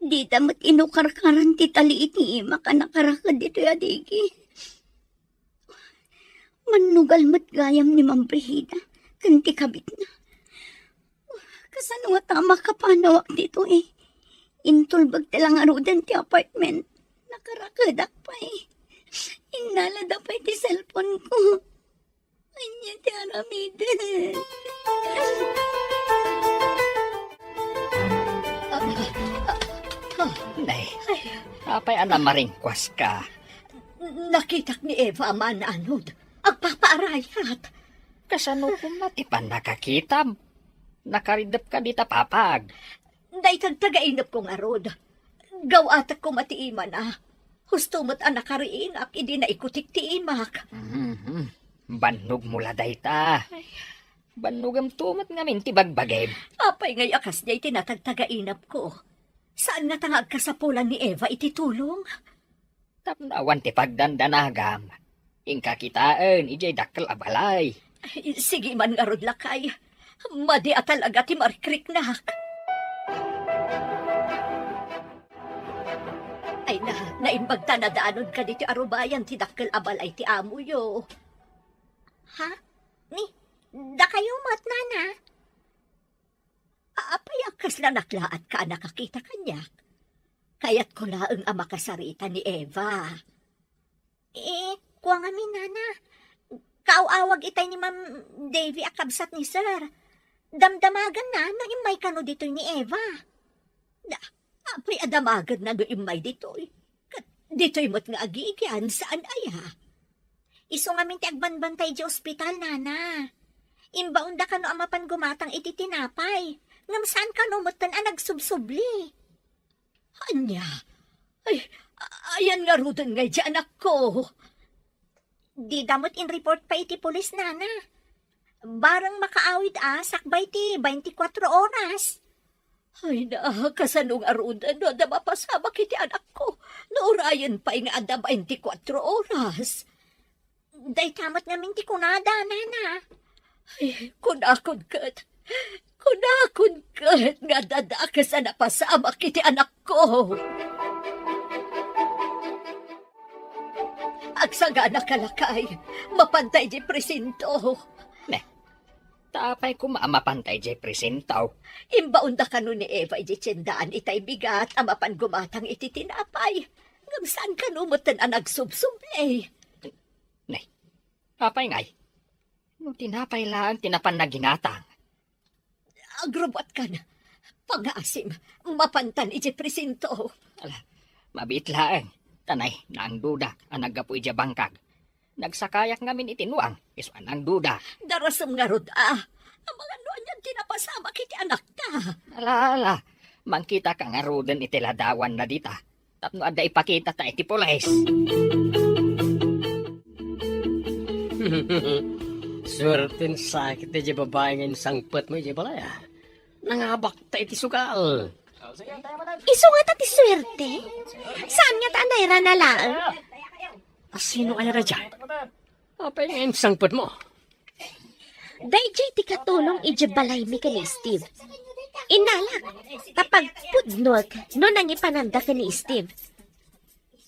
Dita met inukarkaran ti tali iti imak a nakaraked ditoy a digi. Mannugal met gayam ni Ma'am Brigida ken ti kabitna. Kasano ngata a makapanawak ditoy? Intulbek ti la ngaruden ti apartment. Nakarakedak pay. Innalada pay ti cellphone ko. Ania ti aramiden? Nay, apay a namaringkuaska? Nakitak ni Eva a mananod. Agpapaarayat. Kasano koma ti pannakakitam? Nakaridepka dita papag. Dayta ti tagainepko ngarud. Gaw-atek koma ti imana. Husto met a nakariinak idi naikutik ti imak. Mhm. Bannogmo la dayta. Ay. Bannogemto met ngamin ti bagbagim. Apay ngay a kasdiay ti natagtagainepko? Saan ngata nga agkasapulan ni Eva iti tulong? Tapno awan ti pagdandanagam, inka kitaen idiay dakkel a balay. Ay, sige man ngarud, lakay. Madi a talaga ti marikriknak. Ay na, naimbag ta nadaanonka ditoy arubayan ti dakkel a balay ti amoyo. Ha? Ni, dakayo met, nana? Apay a kasla naklaatka a nakakita kaniak? Kayatko laeng a makasarita ni Eva. Eh, kua ngamin, nana, kaaw-awag itay ni Ma'am Davy a kabsat ni Sir. Damdamaganna no immay kano ditoy ni Eva. Da, apay a damaganna no immay ditoy? Ket ditoy met nga agigian, saan aya? Isu ngamin ti agbanbantay idiay ospital, nana. Imbaonda kano a mapan gumatang iti tinapay. Ngem saan kano metten a nagsubsubli. Ania? Ay, a-, ayan ngaruden ngay diay anakko? Dida met in-report pay iti pulis, nana. Bareng makaawid a sakbay ti baintikwatro oras. Ay na, kasano ngaruden no adda mapasamak iti anakko? No urayen pay nga adda baintikwatro oras. Dayta met ngamin ti kunada, nana. Ay, kunakon ket, kunakon ket nga adda dakes a napasamak iti anakko. Agsagana ka, lakay, mapanta idiay presinto. Ne, ta apay koma a mapanta idiay presinto? Imbaonda kano ni Eva idiay tiendaan itay bigat a mapan gumatang iti tinapay. Ngem saan kano metten a nagsubsubli. Nay, apay ngay? No tinapay laeng ti napan naginatang. Agrubbuatkan. Pangngaasim, mapantan idiay presinto. Ala, mabiit laeng. Ta nay, naangdudak a naggapu idiay bangkag. Nagsakayak ngamin iti nuang, isu a naangduda. Darasem ngarud a. Amangan no anian ti napasamak iti anakta. Ala, ala. Mangkitaka ngaruden iti ladawanna dita. Tapno adda ipakitata iti pulis. Suerten sakit daydiay babai nga insangpetmo idiay balay, a. Nangabakta iti sugal. Isu ngata ti suerte? Saan ngata a nairana laeng? A, sino aya daydiay? Apay nga insangpetmo? Daydiay ti katulong idiay balaymi ken ni Steve. Innalak, ta pagpudnoek no nangipananda ken ni Steve.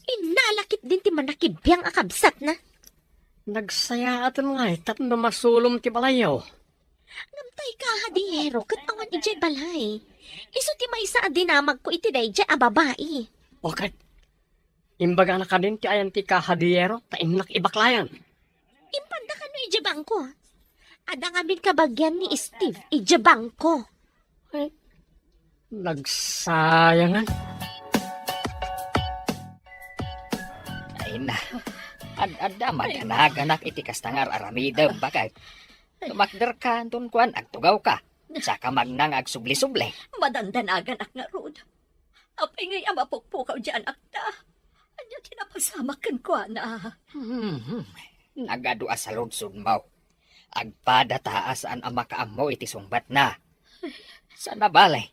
Innalak ketdin ti mannakibiang a kabsatna. Nagsayaaten ngay tapno masulom ti balayyo. Ngem tay kahadiero ket awan idiay balay. Isu ti maysa a dinamagko iti daydiay a babai. O ket, Imbagana kadin ti ayan ti kahadiyero, ta innak ibaklayan. Impanda kano idiay bangko. Adda ngamin kabagian ni Steve idiay bangko. Ay, nagsayangan. Ay na, ad-adda madanaganak iti kasta nga ar-aramidem, baket. Tumakderka, anton kuan, agtugawka. Saka magna nga agsubli-subli. Madandanaganak ngarud. Apay ngay a mapukpukaw diay anakta? Ania ti napasamak kenkuana? Hmm, nagadu a saludsodmo. Agpada ta a saan a makaammo iti sungbatna. Sana bale,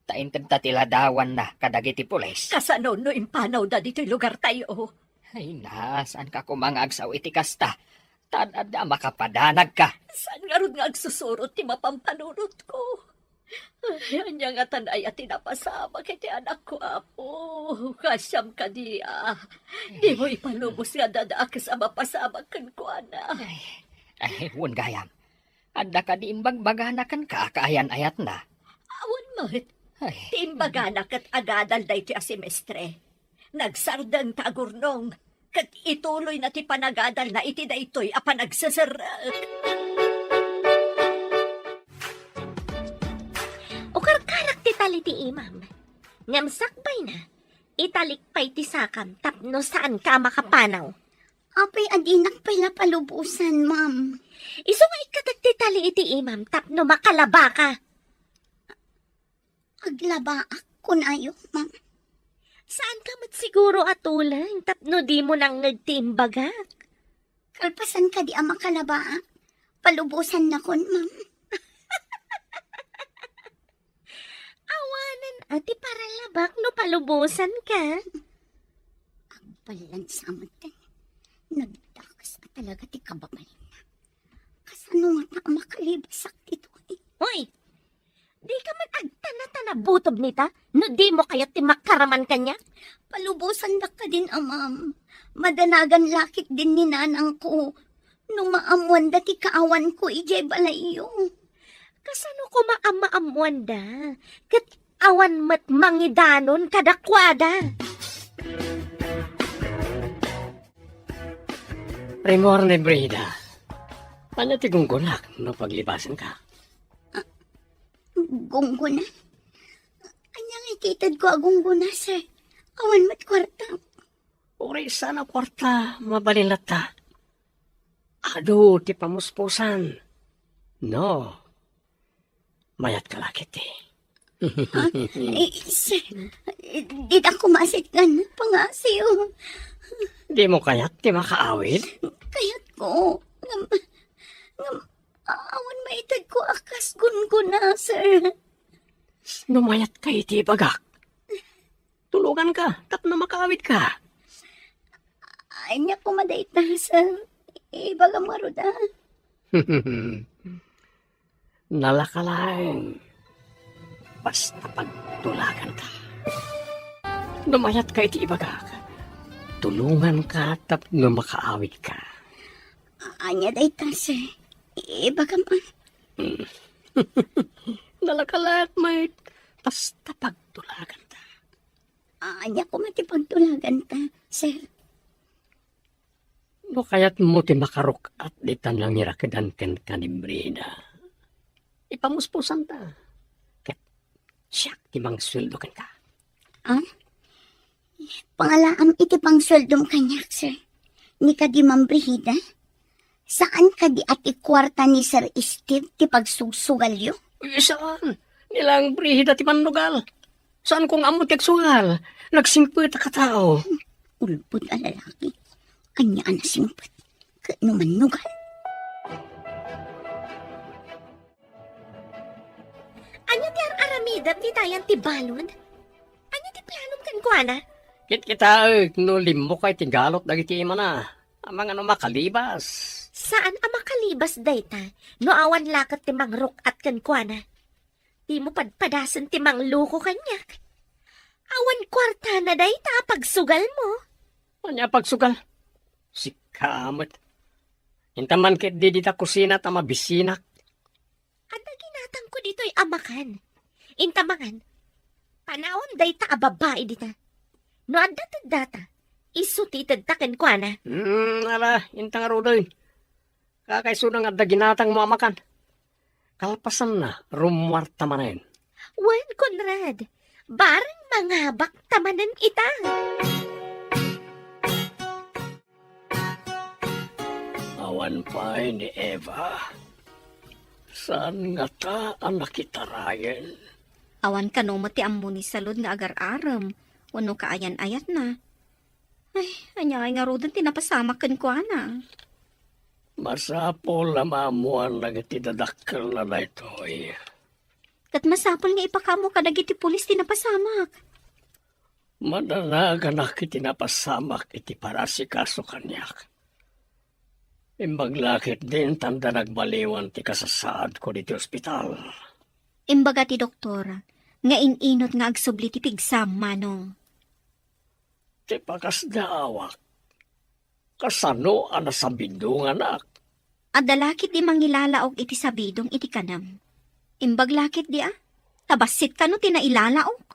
ta inted ta ti ladawanna kadagiti pulis. Kasano no impanawda ditoy lugartayo? Ay na, saanka koma nga agsao iti kasta? Ta ad-adda a makapadanagka. Saan ngarud nga agsusurot ti mapampanunotko? Ay, ania ngatan aya ti napasamak iti anakko, Apo? Kasiam kadi a dimo ipalubos nga adda dakes a mapasamak kenkuana. Ay, ay, wen gayam. Adda kadi imbagbagana kenka a kaayan-ayatna? Awan met. Ay. Ti imbagana ket agadal daytoy a semestre. Nagsardeng ta agurnong, ket ituloyna ti panagadalna iti daytoy a panagseserrek. Ukarkarak ti tali ti imam. Ngem sakbayna, italik pay ti sakam tapno saanka a makapanaw. Apay a dinak pay la palubosan, ma'am? Isu nga ikkatek ti tali iti imam tapno makalabaka. Aglabaak, kunayo, ma'am. Saanka met siguro a tuleng tapno dimo nangngeg ti imbagak? Kalpasan kadi a makalabaak, palubosannakon, ma'am. Awanen a ti paralabak no palubosanka. Agballansa met. Nagdakes a talaga ti kababalinna. Kasano ngata a makalibasak ditoy? Hoy! Dika man agtana-tana butob nita, no dimo kayat ti makaraman kaniak? Palubosandak kadin a, ma'am. Madanagan la ketdin ni nanangko no maammoanda ti kaawanko idiay balayyo. Kasano koma a maammoanda? Ket awan met mangidanon kadakuada. Rimor ni Brida. Ania ti gunggonak no paglibasanka? Gunggona? Ania nga itedko a gunggona, sir? Awan met kuarta. Uray saan a kuarta, mabalin latta. Adu ti pamuspusan. No. Mayatka la ketdi. Ah, eh, sir, dita kumasit nga nagpangasiw. Dimo kayat ti makaawid? Kayatko. Ngem, ngem, awan maitedko a kas gunggona, sir. No mayatka iti ibagak, tulonganka tapno makaawidka. Ania koma dayta, sir? Ibagam ngarud, a. Nalaka laeng. Basta pagtulaganka. No mayatka iti ibagak, tulonganka tapno makaawidka. Ania dayta, sir? Ibagam, a. Nalaka laeng met. Basta pagtulaganta. Ania koma ti pagtulaganta, sir? No kayatmo ti makaruk-at dita nangirakedan kenka ni Brida, ipamuspusanta. Ket siak ti mangsueldo kenka. Ah? Pangalaam iti pangsueldom kaniak, sir. Ni kadi, Ma'am Brigida? Saan kadi a ti kuarta ni Sir Steve ti pagsugsugalyo? Uy, saan? Ni lang Brigida ti mannugal. Saan kong ammo ti agsugal? Nagsingpet a katao. Ulbod a lalaki. Ania a nasingpet? Ket no mannugal? Ania ti ar-aramidem ditayan ti balud? Ania ti planom kenkuana? Kitkitaek no limmukay ti galot dagiti imana. Amangan no makalibas. Saan a makalibas dayta no awan la ket ti mangruk-at kenkuana. Dimo padpadasen ti mangloko kaniak. Awan kuartana dayta a pagsugalmo. Ania a pagsugal? Sika met. Inta man ketdi dita kusina ta mabisinak. Adda ginatangko ditoy a makan. Inta mangan. Panawan dayta a babai dita. No adda teddata, isu ti itedta kenkuana. Hmm, ala, inta ngaruden. Kakaisuna nga adda ginatangmo a makan. Kalpasanna, rummuarta manen. Wen, Conrad, bareng mangabakta manen ita. Awan pay ni Eva. Saan ngata a nakitarayen? Awan kano met ti ammo ni Salud nga agar-arem wenno kaayan-ayatna. Ay, ania ngay ngaruden ti napasamak kenkuana? Masapul a maammuan dagiti dadakkelna daytoy. Ket masapul nga ipakaammo kadagiti pulis ti napasamak. Madanaganak iti napasamak iti parasikaso kaniak. Imbag la ketdin tanda nagbaliwan ti kasasaadko ditoy ospital. Imbaga ti doktor nga in-inut nga agsubli ti pigsam, Manong. Ti pakasdaawak, kasano a nasabidonganak? Adda la ketdi mangilalaok iti sabidong iti kanem. Imbag la ketdi a, ta bassit kano ti nailalaok.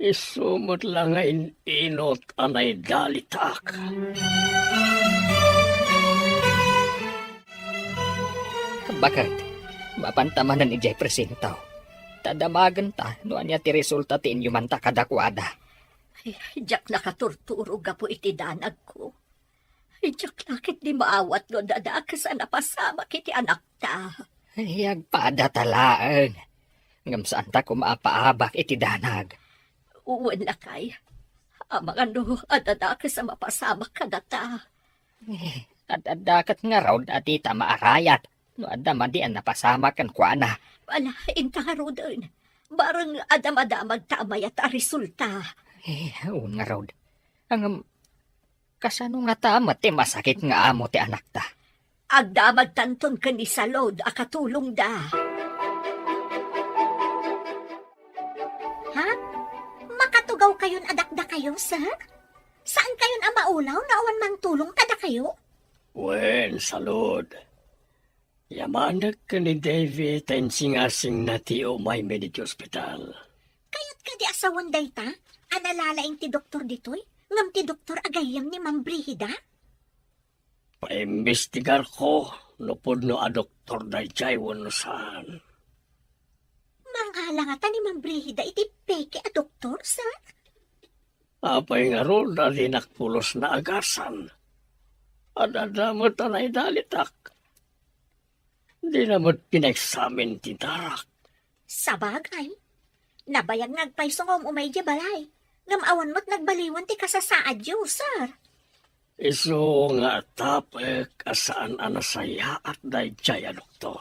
Isu met la nga in-inut a naidalitak. Baket, mapanta manen idiay presinto. Ta damagenta no ania ti resulta ti inyumanta kadakuada. Ay, diak nakaturturo gapu iti danagko. Ay, diak la ketdi maawat no adda dakes a napasamak iti anakta. Ay, agpadata laeng. Ngem saanta koma a paabak iti danag. Wen, lakay. Amangan no adda dakes a mapasamak kadata. Eh, ad-adda ket ngarud a dita maarayat no adda madi a napasamak kenkuana. Ala, inta ngaruden. Bareng adda madamagta a mayat a resulta. Eh, wen ngarud. Ngem, kasano ngata met ti masakit nga amo ti anakta? Agdamagtanton ken ni Salud a katulongda. Ha? Makatugaw kayon a dakdakayo, sir? Saan kayon a maulaw no awan mangtulong kadakayo? Wen, Salud. Yamanek ken ni Davy ta insingasingna ti umaymi ditoy ospital. Kayat kadi a sawen dayta a nalalaing ti doktor ditoy, ngem ti doktor a gayyem ni Ma'am Brigida? Paimbestigarko no pudno a doktor daydiay wenno saan. Mangala ngata ni Ma'am Brigida iti peke a doktor, sir? Apay ngarud a dinak pulos naagasan? Ad-adda met a naidalitak. Dina met pinaeksamin ti darak. Sabagay, nabayag nga agpayso nga um-umay idiay balay, ngem awan met nagbaliwan ti kasasaadyo, sir. Isu nga atapek a saan a nasayaat daydiay a doktor.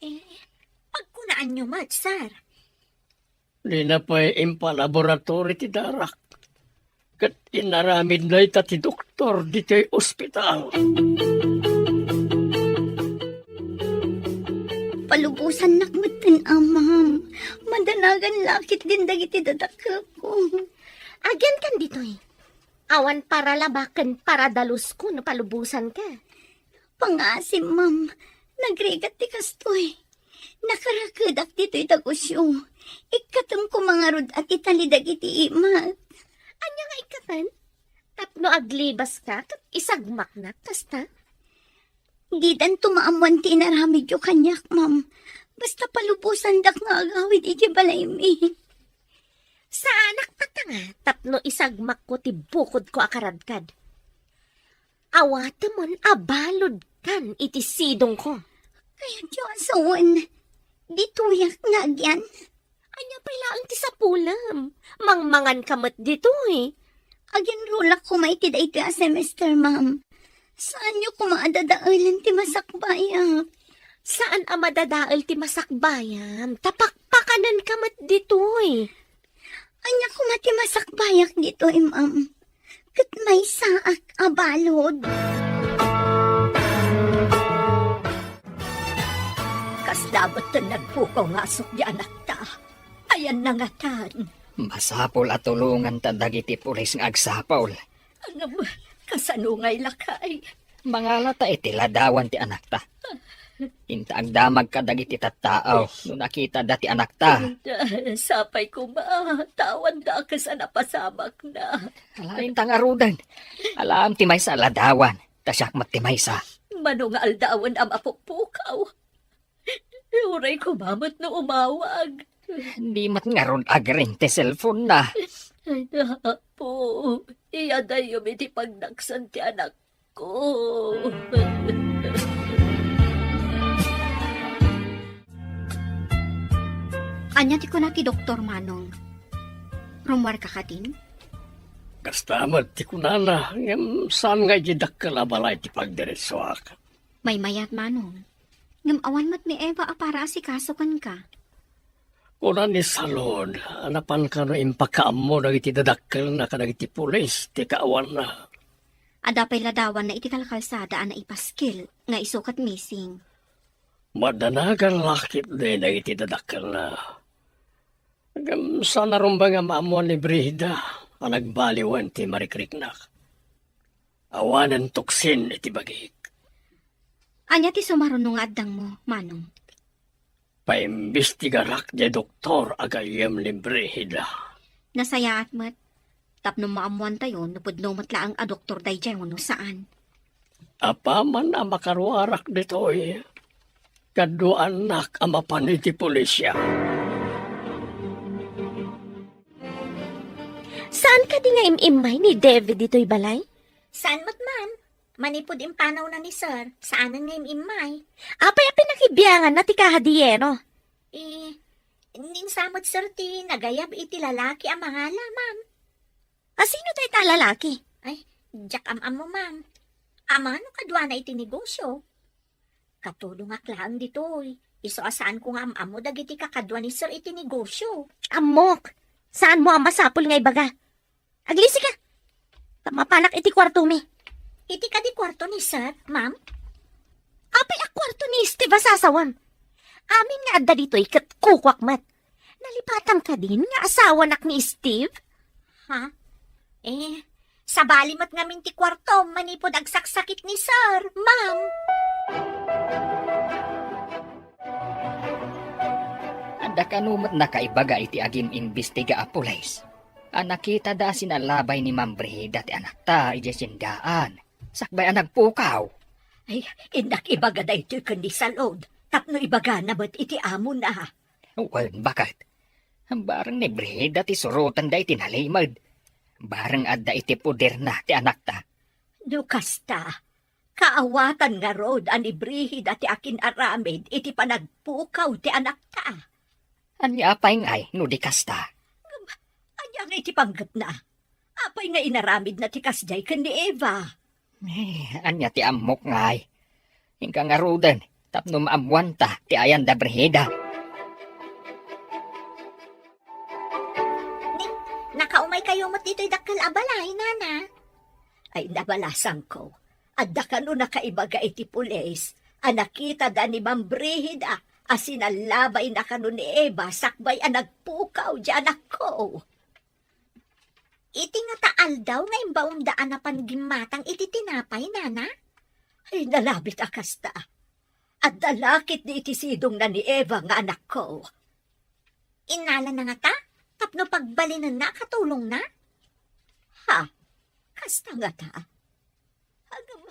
Eh, pagkunaanyo met, sir. Dina pay impalaboratory ti darak. Ket inaramid dayta ti doktor ditoy ospital. Palubosannak metten, a, ma'am. Madanagan la ketdin dagiti dadakkelko. Agyankan ditoy. Awan paralaba ken paradalusko no palubosanka. Pangasim, ma'am. Nagrigat ti kastoy. Nakarakedak ditoy dagusyo. Ikkatem koma ngarud a ti tali dagiti imak. Ania nga ikkaten? Tapno aglibaska ket isagmaknak kasta? Didanto maammuan ti inaramidyo kaniak, ma'am. Basta palubosandak nga agawid idiay balaymi. Saanak patanga tapno isagmakko ti bukodko a karadkad. Awatemon a baludkan iti sidongko. Kayatyo a sawen, ditoyak nga agyan. Ania pay laeng ti sapulem? Mangmanganka met ditoy. Aginrulak koma iti daytoy a semester, ma'am. Saanyo koma a dadaelen ti masakbayak. Saan a madadael ti masakbayam, ta pakpakanenka met ditoy. Ania koma ti masakbayak ditoy, ma'am? Ket maysaak a balud. Kasla metten nagpukaw nga asukdi anakta. Ayanna ngatan. Masapul a tulonganta dagiti pulis nga agsapul. Ngem, kasano ngay, lakay? Mangalata iti ladawan ti anakta. Inta agdamag kadagiti tattao no nakitada ti anakta. Sapay koma, ta awan da a kas a napasamakna. Ala, inta ngaruden. Alaem ti maysa a ladawan, ta siak met ti maysa. Mano nga aldawen a mapukpukaw? Uray koma met no umawag. Di met ngarud agring ti cellphone na. Ay, Apo, iyadayom iti pagnaksan ti anakko. Ania ti kuna ti doktor, Manong? Rummuarka kadin? Kasta met ti kunana, ngem saan nga idiay dakkel a balay ti pagdiretsuak. Maymayat, Manong. Ngem awan met ni Eva a para asikaso kenka. Kuna ni Salud a napan kano impakaammo dagiti dadakkelna kadagiti pulis ti kaawanna. Adda pay ladawanna iti kalkalsada a naipaskil nga isu ket missing. Madanagan la ketdi dagiti dadakkelna. Ngem saan a rumbeng a maammuan ni Brigida a nagbaliwen ti marikriknak. Awanen tuksin iti bagik. Ania ti sumaruno nga addangmo, Manong? Paimbestigarak diay doktor a gayyem ni Brigida. Nasayaat met. Tapno maammuantayo no pudno met laeng a doktor daydiay wenno saan. Apaman a makaruarak ditoy, kaduaannak a mapan iti pulisya. Saan kadi nga im-immay ni David ditoy balay? Saan met, ma'am. Manipud impanawna ni Sir, saanen nga im-immay. Apay a pinakibianganna ti kahadiyero? Eh, ninsa met, Sir, ti nagayab iti lalaki a mangala, ma'am. A sino dayta a lalaki? Ay, diak am-ammo, ma'am. Ammom no kaduana iti negosyo. Katulongak laeng ditoy. Isu a saanko nga am-ammo dagiti kakadua ni Sir iti negosyo. Ammok, saanmo a masapul nga ibaga. Aglisika. Ta mapanak iti kuartomi. Iti kadi kuarto ni Sir, ma'am? Apay a kuarto ni Steve a sasawam? Amin nga adda ditoy ket kukuak met. Nalipatam kadin nga asawanak ni Steve? Ha? Eh, sabali met ngamin ti kuartom manipud agsaksakit ni Sir, ma'am. Adda kano met nakaibaga iti agim-imbestiga a pulis a nakitada a sinalabay ni Ma'am Brigida ti anakta idiay sendaan, sakbay a nagpukaw. Ay, innak ibaga daytoy ken ni Salud tapno ibagana met iti amona. Wen, baket. Bareng ni Brigida ti suroten daytoy nalimed. Bareng adda iti poderna ti anakta. No kasta, kaawatan ngarud a ni Brigida ti akin-aramid iti panagpukaw ti anakta. Ania pay ngay no di kasta? Ngem, ania nga iti panggepna? Apay nga inaramidna ti kasdiay ken ni Eva? Eh, ania ti ammok ngay? Inka ngaruden tapno maammuanta ti ayan da Brigida. Ni, nakaumay kayo met ditoy dakkel a balay, nana? Ay, nabalasangko. Adda kano nakaibaga iti pulis a nakitada ni Ma'am Brigida a sinalabayna kano ni Eva sakbay a nagpukaw diay anakko. Iti ngata aldaw nga imbaonda a napan gimmatang iti tinapay, nana? Ay, nalabit a kasta. Adda la ketdi iti sidongna ni Eva nga anakko. Innalana ngata tapno pagbalinenna a katulongna? Ha? Kasta ngata? Agam,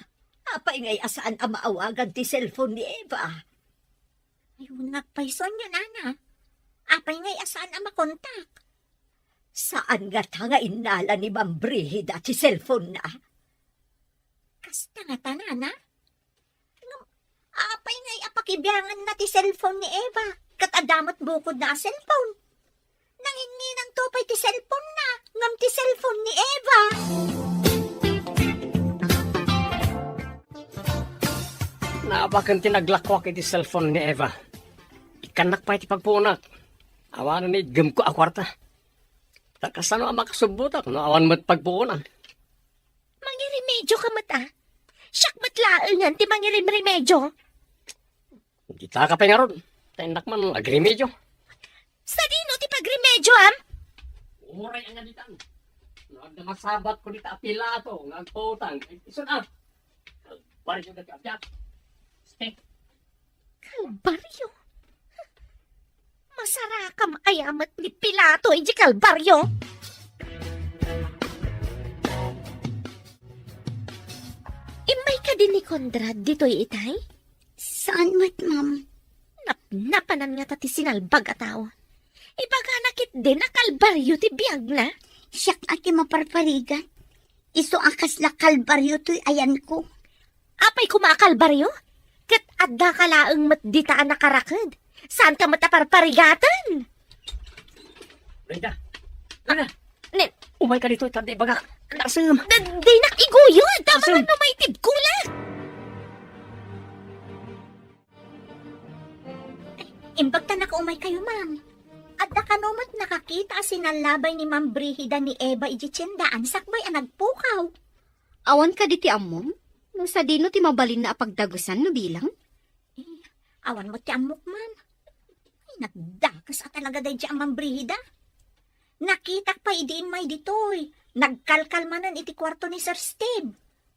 apay ngay a saan a maawagan ti cellphone ni Eva? Ay, unnak pay, Sonia, nana. Apay ngay a saan a makontak? Saan ngata nga innala ni Ma'am Brigida ti cellphone-na? Kasta ngata, nana? Ngem, apay ngay a pakibianganna ti cellphone ni Eva? Ket adda met bukodna a cellphone. Nanginninanto pay ti cellphone-na, ngem ti cellphone ni Eva. Naapaken ti naglakuak iti cellphone ni Eva. Ikkannak pay ti pagpuonak. Awanen ni itgemko a kuarta. Ta kasano a makasubbotak no awan met pagpuonan? Mangirimedyo ka met, a? Siak met laengen ti mangirimremedyo. Dita ka pay ngarud. Ta innak man agrimedyo. Sadino ti pagremedyo, am? Uray nga ditan. No adda masabat ko dita a pilato nga agpautang, ay isun, a. Baryo na ti abyan. Stay. Kalbaryo? Masarakam aya met ni Pilato iti Kalbaryo? Immay kadi ni Conrad ditoy itay? Saan met, ma'am? Napnapanan ngata ti sinalbag a tao. Ibagana ketdi a kalbaryo ti biagna. Siak a ti maparparigat. Isu a kasla kalbaryo toy ayanko. Apay koma a kalbaryo? Ket addaka laeng met dita a nakaraked. Saanka met a parparigaten? Rita! Rita! Ne- Umayka ditoy, ta di bagak. Nasem! D- dinak iguyod! Tama Nasem! Nga no maitibkolak! Imbag ta nakaumaykayo, ma'am. Adda kano met nakakita a sinallabay ni Ma'am Brigida ni Eva iti tiendaan sakbay a nagpukaw? Awan kadi ti ammom? No sadino ti mabalinna a pagdagusan no bilang? Eh, awan met ti ammok, ma'am. Ay, nagdakes a talaga daydi a Ma'am Brigida. Nakitak pay idi immay ditoy. Nagkalkal manen iti kuarto ni Sir Steve.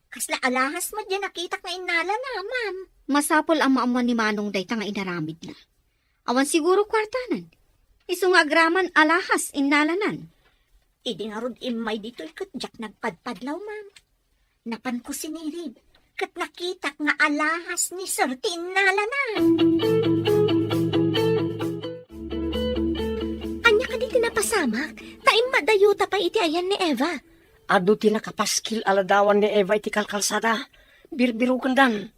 Kasla alahas met diay nakitak nga innalana, ma'am. Masapul a maammuan ni Manong dayta nga inaramidna. Awan siguro kuartanan. Isu nga agraman alahas innalanan. Idi ngarud immay ditoy ket diak nagpadpadlaw, ma'am. Napanko sinirib, ket nakitak nga alahas ni Sir ti innalana. Ania kadi ti napasamak? Ta immadayota pay iti ayan ni Eva. Adu ti nakapaskil a ladawan ni Eva iti kalkalsada. Birbirokendan.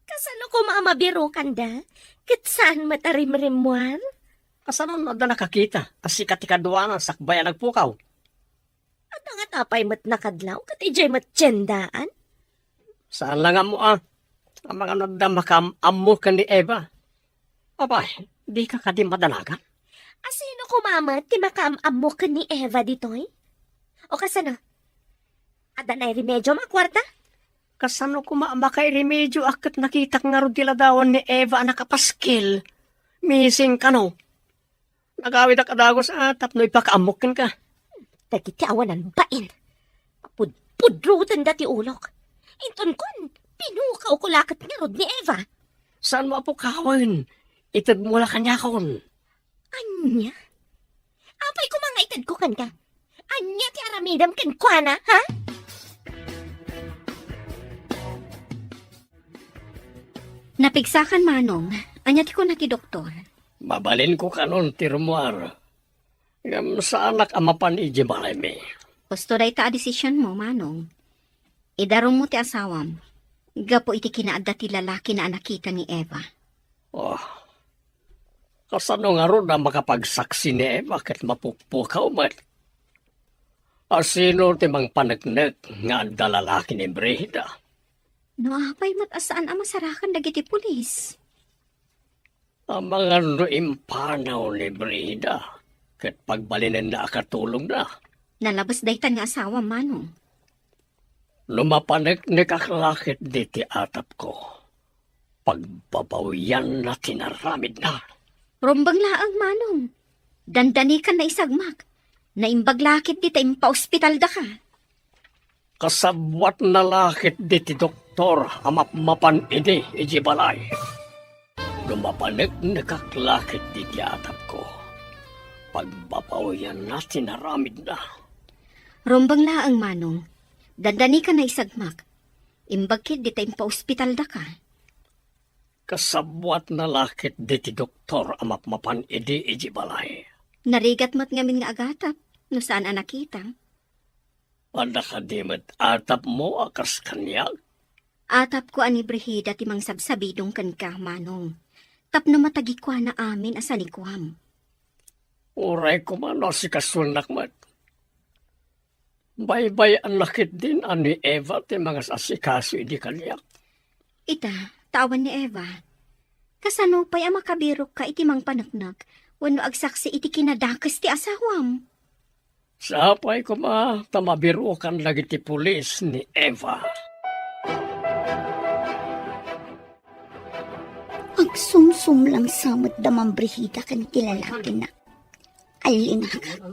Kasano koma a mabirokanda? Ket saan met a rimrimmuar? Kasano no adda nakakita a sika ti kaduana sakbay a nagpukaw? Adda ngata pay met nakadlaw ket idiay met tiendaan? Saan la nga ammo a, amangan no adda makaam-ammo ken ni Eva. Apay, dika kadi madanagan? A sino koma met ti makaam-ammo ken ni Eva ditoy? O kasano? Adda nairimediom a kuarta? Kasano koma a makairimedioak ket nakitak ngarud ti ladawan ni Eva a nakapaskil? Missing kano? Nagawidak a dagus a tapno ipakaammok kenka. Dagiti awanan bain. Pudpudrotenda ti ulok. Inton kuan, pinukawko la ket ngarud ni Eva. Saanmo a pukawen? Itedmo la kaniakon. Ania? Apay koma nga itedko kenka? Ania ti aramidem kenkuana, ha? Napigsakan, Manong. Ania ti kuna ti doktor? Mabalinko kanon ti rummuar. Ngem saanak a mapan idiay balaymi. Husto dayta a desisionmo, Manong. Idarummo ti asawam gapu iti kinaadda ti lalakina a nakita ni Eva. Oh, kasano ngarud a makapagsaksi ni Eva ket mapukpukaw met? A sino ti mangpaneknek nga adda lalaki ni Brigida? No apay met a saan a masarakan dagiti pulis? Amangan no impanaw ni Brigida ket pagbalinenna a katulongna. Nalabes dayta nga asawa, Manong. No mapaneknekak la ketdi ti atapko, pagbabawianna ti naramidna. Rumbeng laeng, Manong. Dandanikan naisagmak. Naimbag la ketdi ta impaospitaldaka. Kasabwatna la ketdi ti doktor a mapmapan idi idiay balay. No mapaneknekak la ketdi ti atapko, pagbabawianna ti naramidna. Rumbeng laeng, Manong. Dandanikan naisagmak. Imbag ketdi ta impaospitaldaka. Kasabwatna la ketdi ti doktor a mapmapan idi idiay balay. Narigat met ngamin nga agatap no saan a nakita. Adda kadi met atapmo a kas kaniak? Atapko a ni Brigida ti mangsabsabidong kenka, Manong, tapno matagikuana amin a sanikuam. Uray koma no asikasuennak met. Baybay-anna ketdin a ni Eva ti mangas-asikaso idi kaniak. Ita, ta awan ni Eva. Kasano pay a makabirokka iti mangpaneknek wenno agsaksi iti kinadakes ti asawam? Sapay koma ta mabirokan dagiti pulis ni Eva. Agsumsumlang sa met da Ma'am Brigida ken ti lalakina. Allinakak,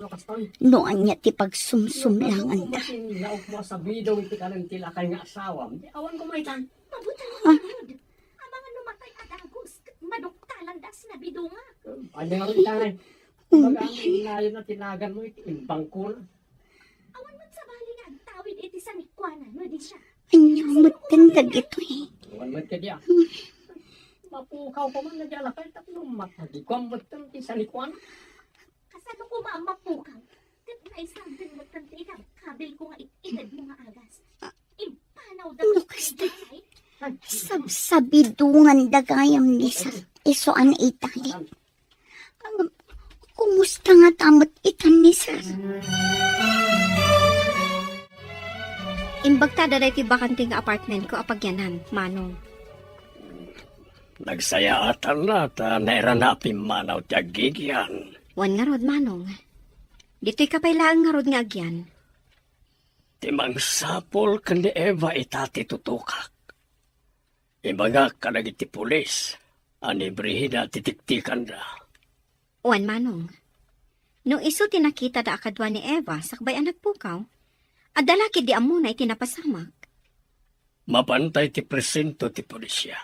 no ania ti pagsumsumlanganda. Naog mo a sabidong iti kanen ti lakay nga asawam. Di awan ko maitan. Mabuti. Ah, Bidunga. Anya nga ita, eh. Baga, ang inayon na tinagan mo, iti imbangko na. Awan man sabali nga agtawid iti sanikuana, no di siya. Anya met dagitoy? Awan met kadi, ah. Mapukaw ko man, nadya lakay, tapno matagikuan met ti sanikuana. Kasano ko maammapukaw? Ket naisagden met ti ikab-, kabil ko nga it-ited mo nga agas. Impanaw da no kasta, sabsabidungan da gayam ni Sir. Isu a naitayen. Kumusta ngata met itan ni Sir? Imbagta da daytoy bakante nga apartment ko a pagyanan, Manong. Nagsayaatan la ta nairana a pimmanaw ti aggigyan. Wen ngarud, Manong. Ditoy ka pay laeng ngarud nga agyan. Ti mangsapul ken ni Eva ita ti tutokak. Ibagak kadagiti pulis a ni Brigida ti tiktikanda. Wen, Manong. No isu ti nakitada a kadua ni Eva sakbay a nagpukaw, adda la ketdi ammona iti napasamak. Mapantay ti presento ti polisia.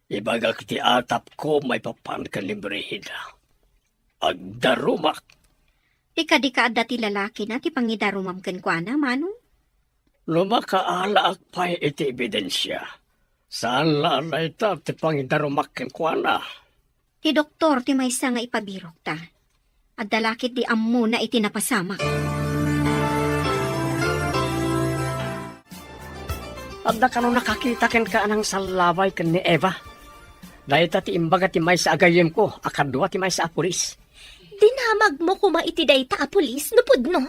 Ibagak iti atapko maipapan ken ni Brigida. Agdarumak. Ti kadi ka adda ti lalakina ti pangidarumam kenkuana, Manong? No makaalaak pay iti ebidensia, saan la a dayta ti pangidarumak kenkuana. Ti doktor ti maysa nga ipabirokta. Adda la ketdi ammona iti napasamak. Adda kano nakakita kenka a nangsallabay ken ni Eva? Dayta ti imbaga ti maysa a gayyemko a kadua ti maysa a pulis. Dinamagmo koma iti dayta a pulis no pudno?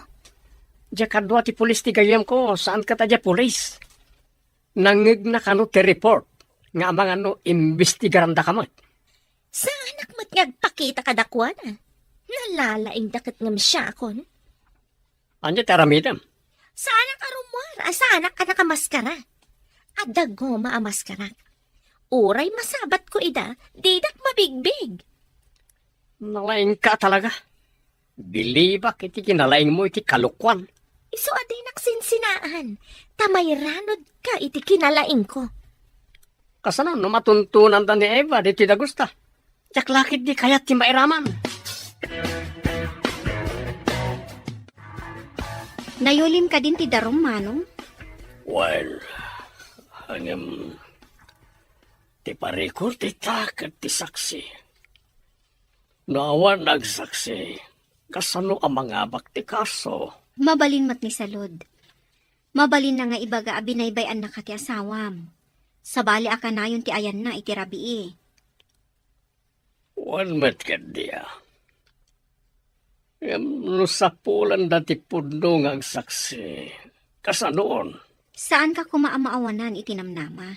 Dia kadua ti pulis ti gayyemko, saan ket a dia pulis. Nangngegna kano ti report nga amangan no imbestigarandaka met. Saanak met nga agpakita kadakuada. Nalalaingda ket ngem siakon. Ania ti aramidem? Saanak a rummuar a saanak a nakamaskara. Adda goma a maskarak. Uray masabatko ida, didak mabigbig. Nalaingka talaga. Bilibak iti kinalaingmo iti kalokuan. Isu a dinak sinsinaan, ta mairanudka iti kinalaingko. Kasano no matuntonanda ni Eva ditoy dagusta? Diak la ketdi kayat ti mairaman. Nayulim kadin ti darum, Manong? Well, ngem, ti parikor dita ket ti saksi. No awan nagsaksi, kasano a mangabak ti kaso? Mabalin met ni Salud. Mabalinna nga ibaga a binaybay-annaka ti asawam. Sabali a kanayon ti ayanna iti rabii. Wen met ketdi a. Ngem no sapulanda ti pudno nga agsaksi, kasanoon? Saanka koma a maawanan iti namnama.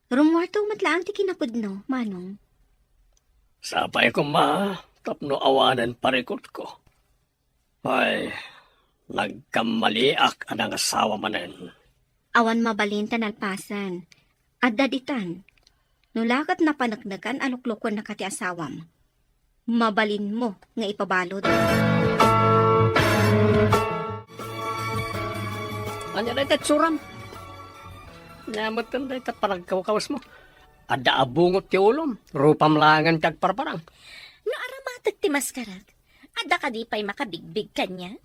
Rummuarto met laeng ti kinapudno, Manong. Sapay koma tapno awanen parikutko. Ay, nagkammaliak a nangasawa manen. Awan mabalin ta nalpasen. Adda ditan. No la ket napaneknekan a luklukuennaka ti asawam, mabalinmo nga ipabalud. Ania dayta itsuram? Ania metten dayta panagkawkawesmo? Adda a bungot ti ulom, rupam laengen ti agparparang. No aramatek ti maskarak, adda kadi pay makabigbig kaniak?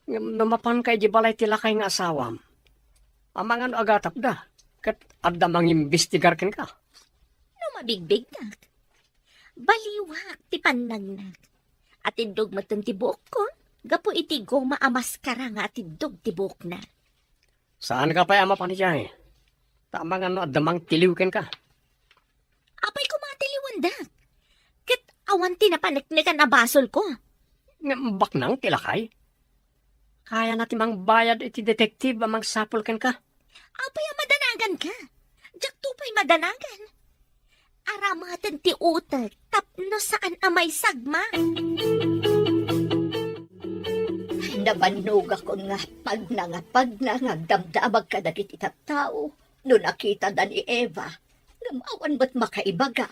Ngem no mapanka idiay balay ti lakay nga asawam, amangan no agatapda, ket adda mangimbestigar kenka. No mabigbigdak, baliwak ti pannangnak. Atiddog metten ti buokko, gapu iti goma a maskara nga atiddog ti buokna. Saanka pay a mapan idiay? Ta amangan no adda mangtiliw kenka. Apay koma a tiliwendak? Ket awan ti napaneknekan a basolko. Ngem baknang ti lakay. Kayana ti mangbayad iti detective a mangsapul kenka. Apay a madanaganka? Diakto pay madanagan. Aramaten ti utek tapno saan a maisagma. Nabannogakon nga pagna nga pagna nga agdamdamag kadagiti tattao no nakitada ni Eva, ngem awan met makaibaga.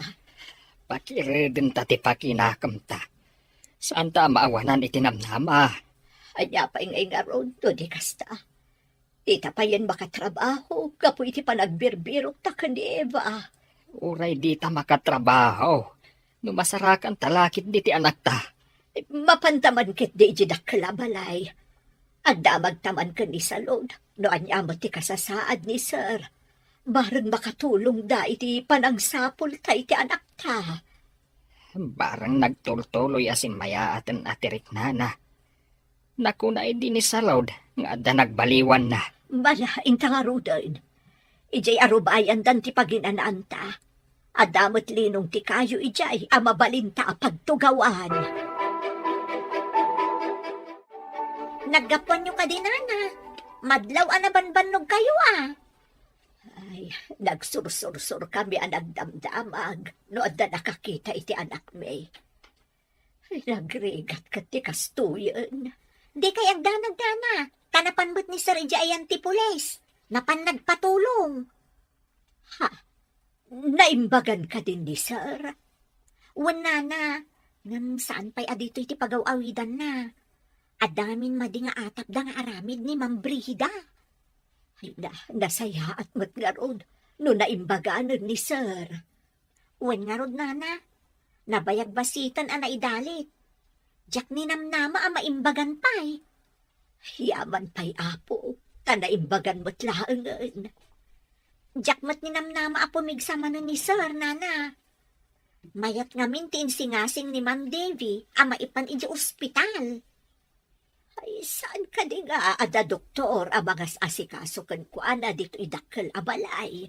Pakiredenta ti pakinakemta. Saanta a maawanan iti namnama. Ania pay ngay ngarud no di kasta? Dita payen makatrabaho gapu iti panagbirbirokta ken ni Eva. Uray dita makatrabaho, no masarakanta la ketdi ti anakta. Mapanta man ketdi idiay dakkel a balay. Addamagta man ken ni Salud no ania met ti kasasaad ni Sir. Bareng makatulongda iti panangsapulta iti anakta. Bareng nagtultuloy a simmayaaten a ti riknana. Nakuna idi ni Salud nga adda nagbaliwanna. Bala, inta ngaruden. Idiay arubayandan ti paginanaanta. Adda met linong ti kayo idiay a mabalinta a pagtugawan. Naggapuanyo kadi, nana? Madlaw a nabanbannogkayo, a. Ay, nagsursursurkami a nagdamdamag no adda nakakita iti anakmi. Ay, nagrigat ket ti kastoyen. Dikay agdanag, nana, ta napan met ni Sir idiay ayan ti pulis. Napan nagpatulong. Ha? Naimbagan kadin ni Sir? Wen, nana, ngem saan pay a ditoy ti pagaw-awidanna. Adda ngamin madi nga atapda nga aramid ni Ma'am Brigida. Ay, na, nasayaat met ngarud no naimbaganen ni Sir. Wen ngarud, nana, nabayag basiten a naidalit. Diak ninamnama a maimbagan pay. Yaman pay, Apo, ta naimbagan met laengen. Diak met ninamnama a pumigsa manen ni Sir, nana. Mayat ngamin ti insingasing ni Ma'am Devi a maipan idiay ospital. Ay, saan kadi nga adda doktor a mangas-asikaso kenkuana ditoy dakkel a balay?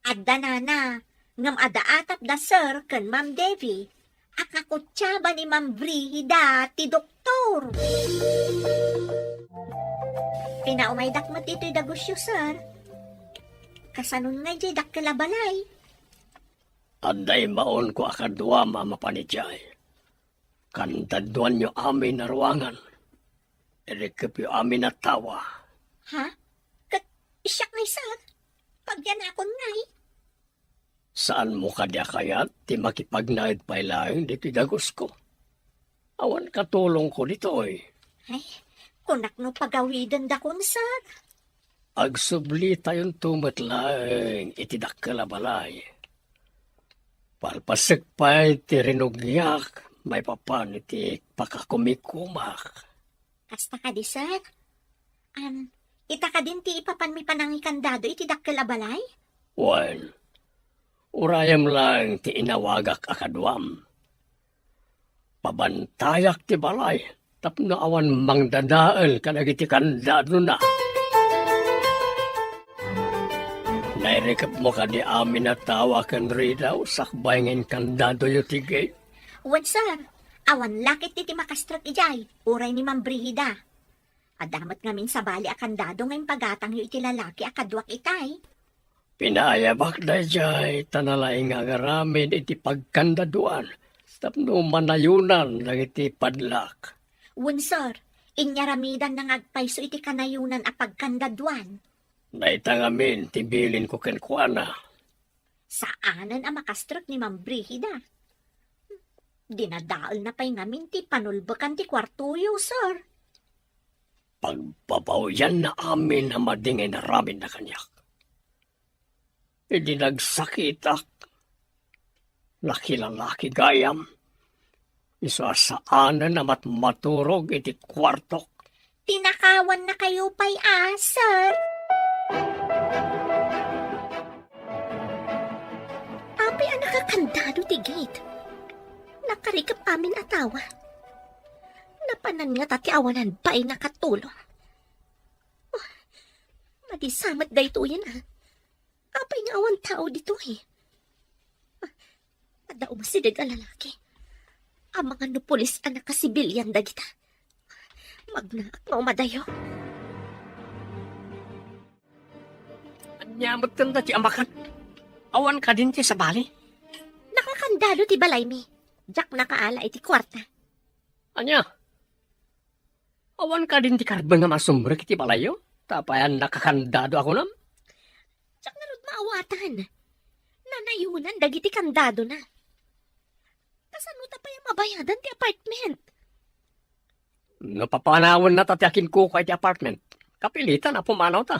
Adda, nana, ngem adda atapda Sir ken Ma'am Devi a kakutiaba ni Ma'am Brigida ti doktor. Pinaumaydak met ditoy dagusyo, Sir. Kasanon nga idiay dakkel a balay? Adda immaonko a kaduam a mapan idiay. Kandaduanyo amin a ruangan. Irikepyo amin a tawa. Ha? Ket siak ngay, Sir? Pagyanakon ngay? Saanmo kadi a kayat ti makipagnaed pay laeng ditoy dagusko? Awan katulongko ditoy. Ay, kunak no pagawidendakon, Sir. Agsublitayonto met laeng iti dakkel a balay. Palpasek pay ti rinugyak maipapan iti pakakumikumak. Kasta kadi, Sir? Am, ita kadin ti ipapanmi panangikandado iti dakkel a balay? Wen, urayem laeng ti inawagak a kaduam. Pabantayak ti balay tapno awan mangdadael kadagiti kandadona. Nairikepmo kadi amin a tawa ken ridaw sakbay nga inkandadoyo ti gate? Wen, Sir. Awan la ketdi ti makastrek idiay, uray ni Ma'am Brigida. Adda met ngamin sabali a kandado nga impagatangyo iti lalaki a kaduak itay. Pinaayabak daydiay ta nalaing nga agaramid iti pagkandaduan tapno manayonan dagiti padlak. Wen, Sir, inyaramidanna nga agpayso iti kanayonan a pagkandaduan. Dayta ngamin ti bilinko kenkuana. Saanen a makastrek ni Ma'am Brigida. Dinadaelna pay ngamin ti panulbekan ti kuartoyo, Sir. Pagbabawianna amin a madi nga inaramidna kaniak. Idi nagsakitak, nakilalaki gayam, isu a saanen a matmaturog iti kuartok. Tinakawannakayo pay a, Sir. Apay a nakakandado ti gate? Nakarikep amin a tawa. Napanan ngata ti awanan pay nakatulong. Oh, madi sa met daytoyen, a. Apay nga awan tao ditoy? Ah, adda umasideg a lalaki. Amangan no pulis a nakasibilian dagita. Magnaak nga umadayo. Ania met kanta ti amakan? Awan kadin ti sabali? Nakakandado ti balaymi. Diak nakaala iti kuarta. Ania? Awan kadin ti karben nga masumrek iti balayyo? Ta apay a nakakandado a kunam? Diak ngarud maawatan. Nanayonan dagiti kandadona. Kasano ta pay a mabayadan ti apartment? No papanawennata ti akinkukua iti apartment, kapilitan a pumanawta.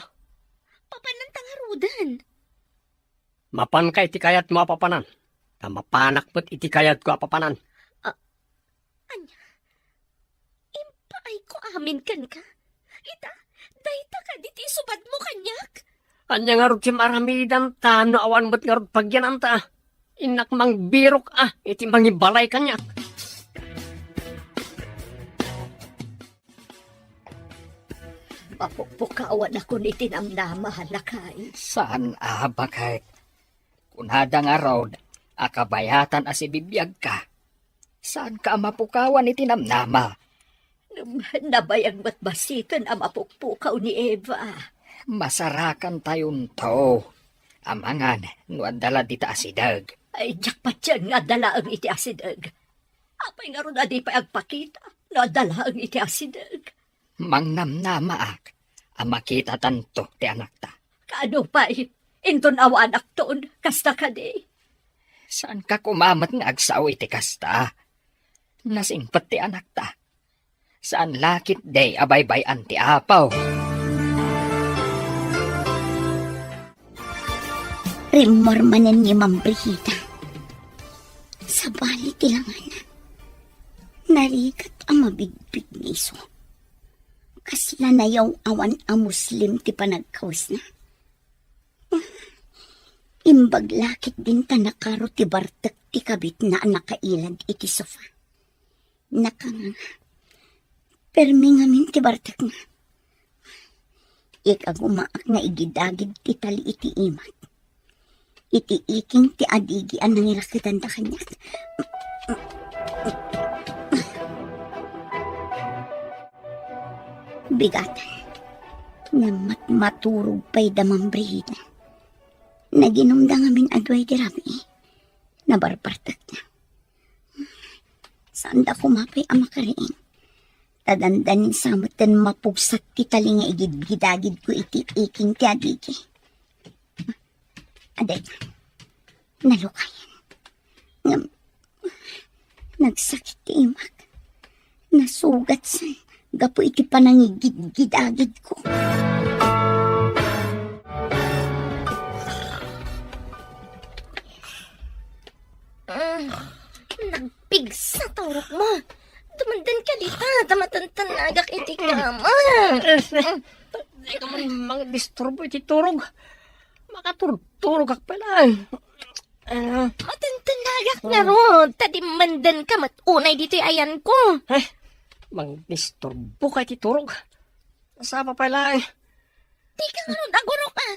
Papananta ngaruden. Mapanka iti kayatmo a papanan, ta mapanak met iti kayatko a papanan. A-, ania? Impaayko amin kenka? Ita, dayta kadi ti isubadmo kaniak? Ania ngarud ti maaramidanta no awan met ngarud pagyananta? Innak mangbirok a iti mangibalay kaniak. Mapukpukawanakon iti namnama, lakay. Saan a, baket. Kunada ngarud a kabayatan a sibibiagka. Saanka a mapukawan iti namnama. Ngem nabayag met basiten a mapukpukaw ni Eva. Masarakantayonto. Amangan no adda la dita asideg. Ay, diak patien nga adda laeng iti asideg. Apay ngarud a di pay agpakita no adda laeng iti asideg? Mangnamnamaak a makitatanto ti anakta. Kaano pay? Inton awanakton, kasta kadi? Saanka koma met nga agsao iti kasta? Nasingpet ti anakta. Saan la ketdi a baybay-an ti Apo. Rimmor manen ni Ma'am Brigida. Sabali ti langana. Narigat a mabigbigngiso. Kasla nayaw-awan a Muslim ti panagkawisna. Imbag la ketdin ta nakaro ti bartek ti kabitna a nakailad iti sofa. Nakanganga. Permi ngamin ti bartekna. Ikagumaak nga igidagid ti tali iti imak. Iti iking ti adigi a nangirakidanda kaniak. Bigatan. Ngem mat-, maturog pay da Ma'am Brigida. Naginumda ngamin a duay ti rabii. Nabarbartekna. Saanda koma pay a makariing. Ta dandanin sa metten mapugsat ti tali nga igidgidagidko iti iking ti adigi. Adayta, nalukayan. Ngem, nagsakit ti imak. Nasugatsan gapu iti panangigidgidagidko. Mm, nagpigsa ti urokmo. Dumandanka dita, ta matantannagak iti kama. Dika man mangdisturbo iti turog. Makaturturogak pay laeng. Ah. Matantannagak ngarud, ta dimmandanka met unay ditoy ayanko. Eh, mangdisturboka iti turog. Sapa pay laeng. Dika ngarud agurok a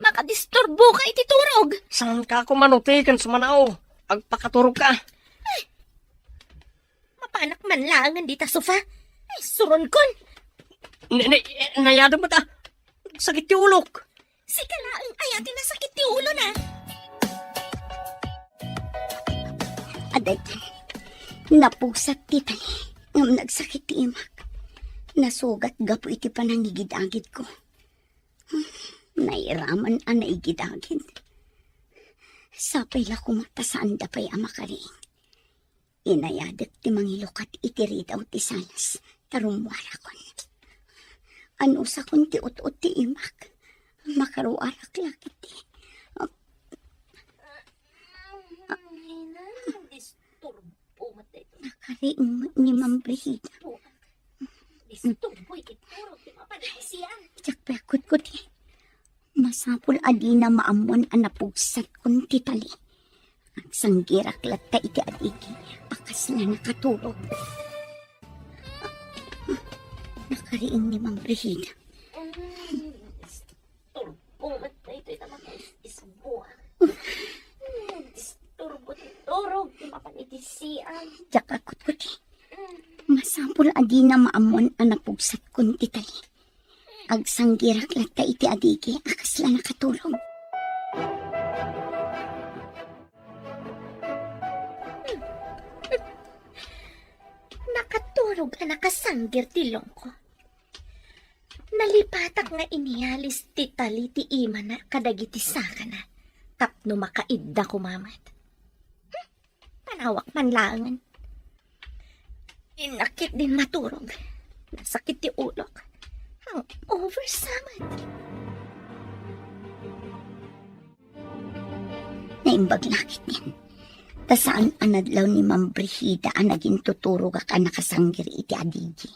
makadisturboka iti turog. Saanka koma no ti ken sumanaw, agpakaturogka. Mapanak man laengen dita sofa. Ay, suronkon. Ni, ni, nayadem met a. Sakit ti ulok. Sika laeng aya ti nasakit ti ulona? Adayta, napugsat ti tali, ngem nagsakit ti imak. Nasugat gapu iti panangigidagidko. Nairaman a naigidagid. Sapay la koma ta saanda pay a makariing. Inayadek ti mangilukat iti ridaw ti salas, ta rummuarakon. Anusakon ti ut-ut ti imak. Makaruarak la ketdi. Disturbo met daytoy. Nakariing met ni Ma'am Brigida. Disturbo iti turog ti mapanisian. Diak pay agkutkuti. Masapul a dina maammuan a napugsatkon ti tali. Agsanggirak latta iti adigi a kasla nakaturog. Nakariing ni Ma'am Brigida. Turbo met daytoy ta makaisisbuak. Disturbo ti turog ti mapan iti siam. Diak agkutkuti. Masapul a dina maammuan a napugsatkon ti tali. Agsanggirak latta iti adigi a kasla nakaturog. Nakaturog a nakasanggir ti lungko. Nalipatak nga inialis ti tali ti imana kadagiti sakana tapno makaidda koma met. Hmm, panawak man laengen. Innak ketdin maturog. Nasakit ti ulok. Hangover sa met. Naimbag la ketdin. Ta saan a nadlaw ni Ma'am Brigida a nagintuturogak a nakasanggir iti adigi.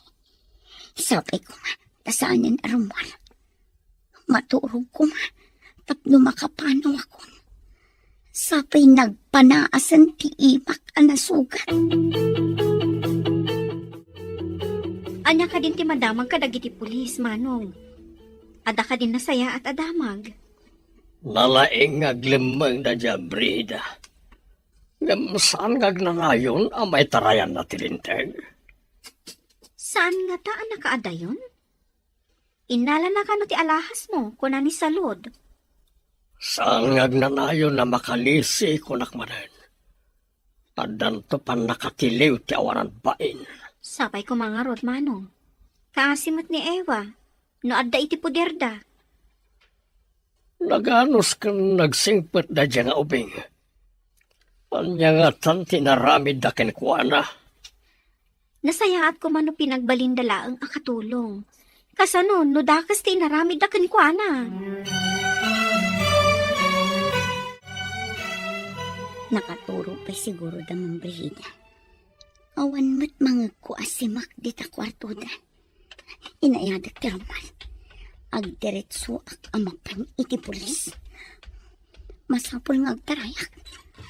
Sapay koma, ta saanen a rummuar. Maturog koma, tapno makapanawakon. Sapay nagpanaasen ti imak a nasugat. Ania kadin ti madamag kadagiti pulis, Manong? Adda kadin nasayaat a damag? Nalaing nga aglemmengda diay Brigida. Ngem saan nga agnanayon a maitarayanna ti linteg? Saan ngata a nakaadayon? Innalana kano ti alahasmo, kuna ni Salud. Saan nga agnanayon a makalisi, kunak manen. Addanto pannakatiliw ti awanan bain. Sapay koma ngarud, Manong. Kaasi met ni Eva, no adda iti poderda. Naganus ken nagsingpet daydiay nga ubing. Ania ngatan ti inaramidda kenkuana? Nasayaat koma no pinagbalinda laeng a katulong. Kasano no dakes ti inaramidda kenkuana? Nakaturog pay siguro da Ma'am Brigida. Awan met mangegko a simak dita kuartoda. Inayadek ti rummuar. Agdiretsoak a mapan iti pulis. Masapul nga agtarayak.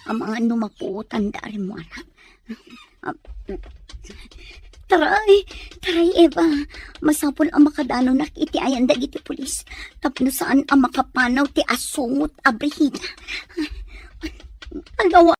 Amangan no mapuotanda a rimmuarak. Ah, taray, taray, Eva. Masapul a makadanonak iti ayan dagiti pulis. Tapno saan a makapanaw ti asungot a Brigida. Agawa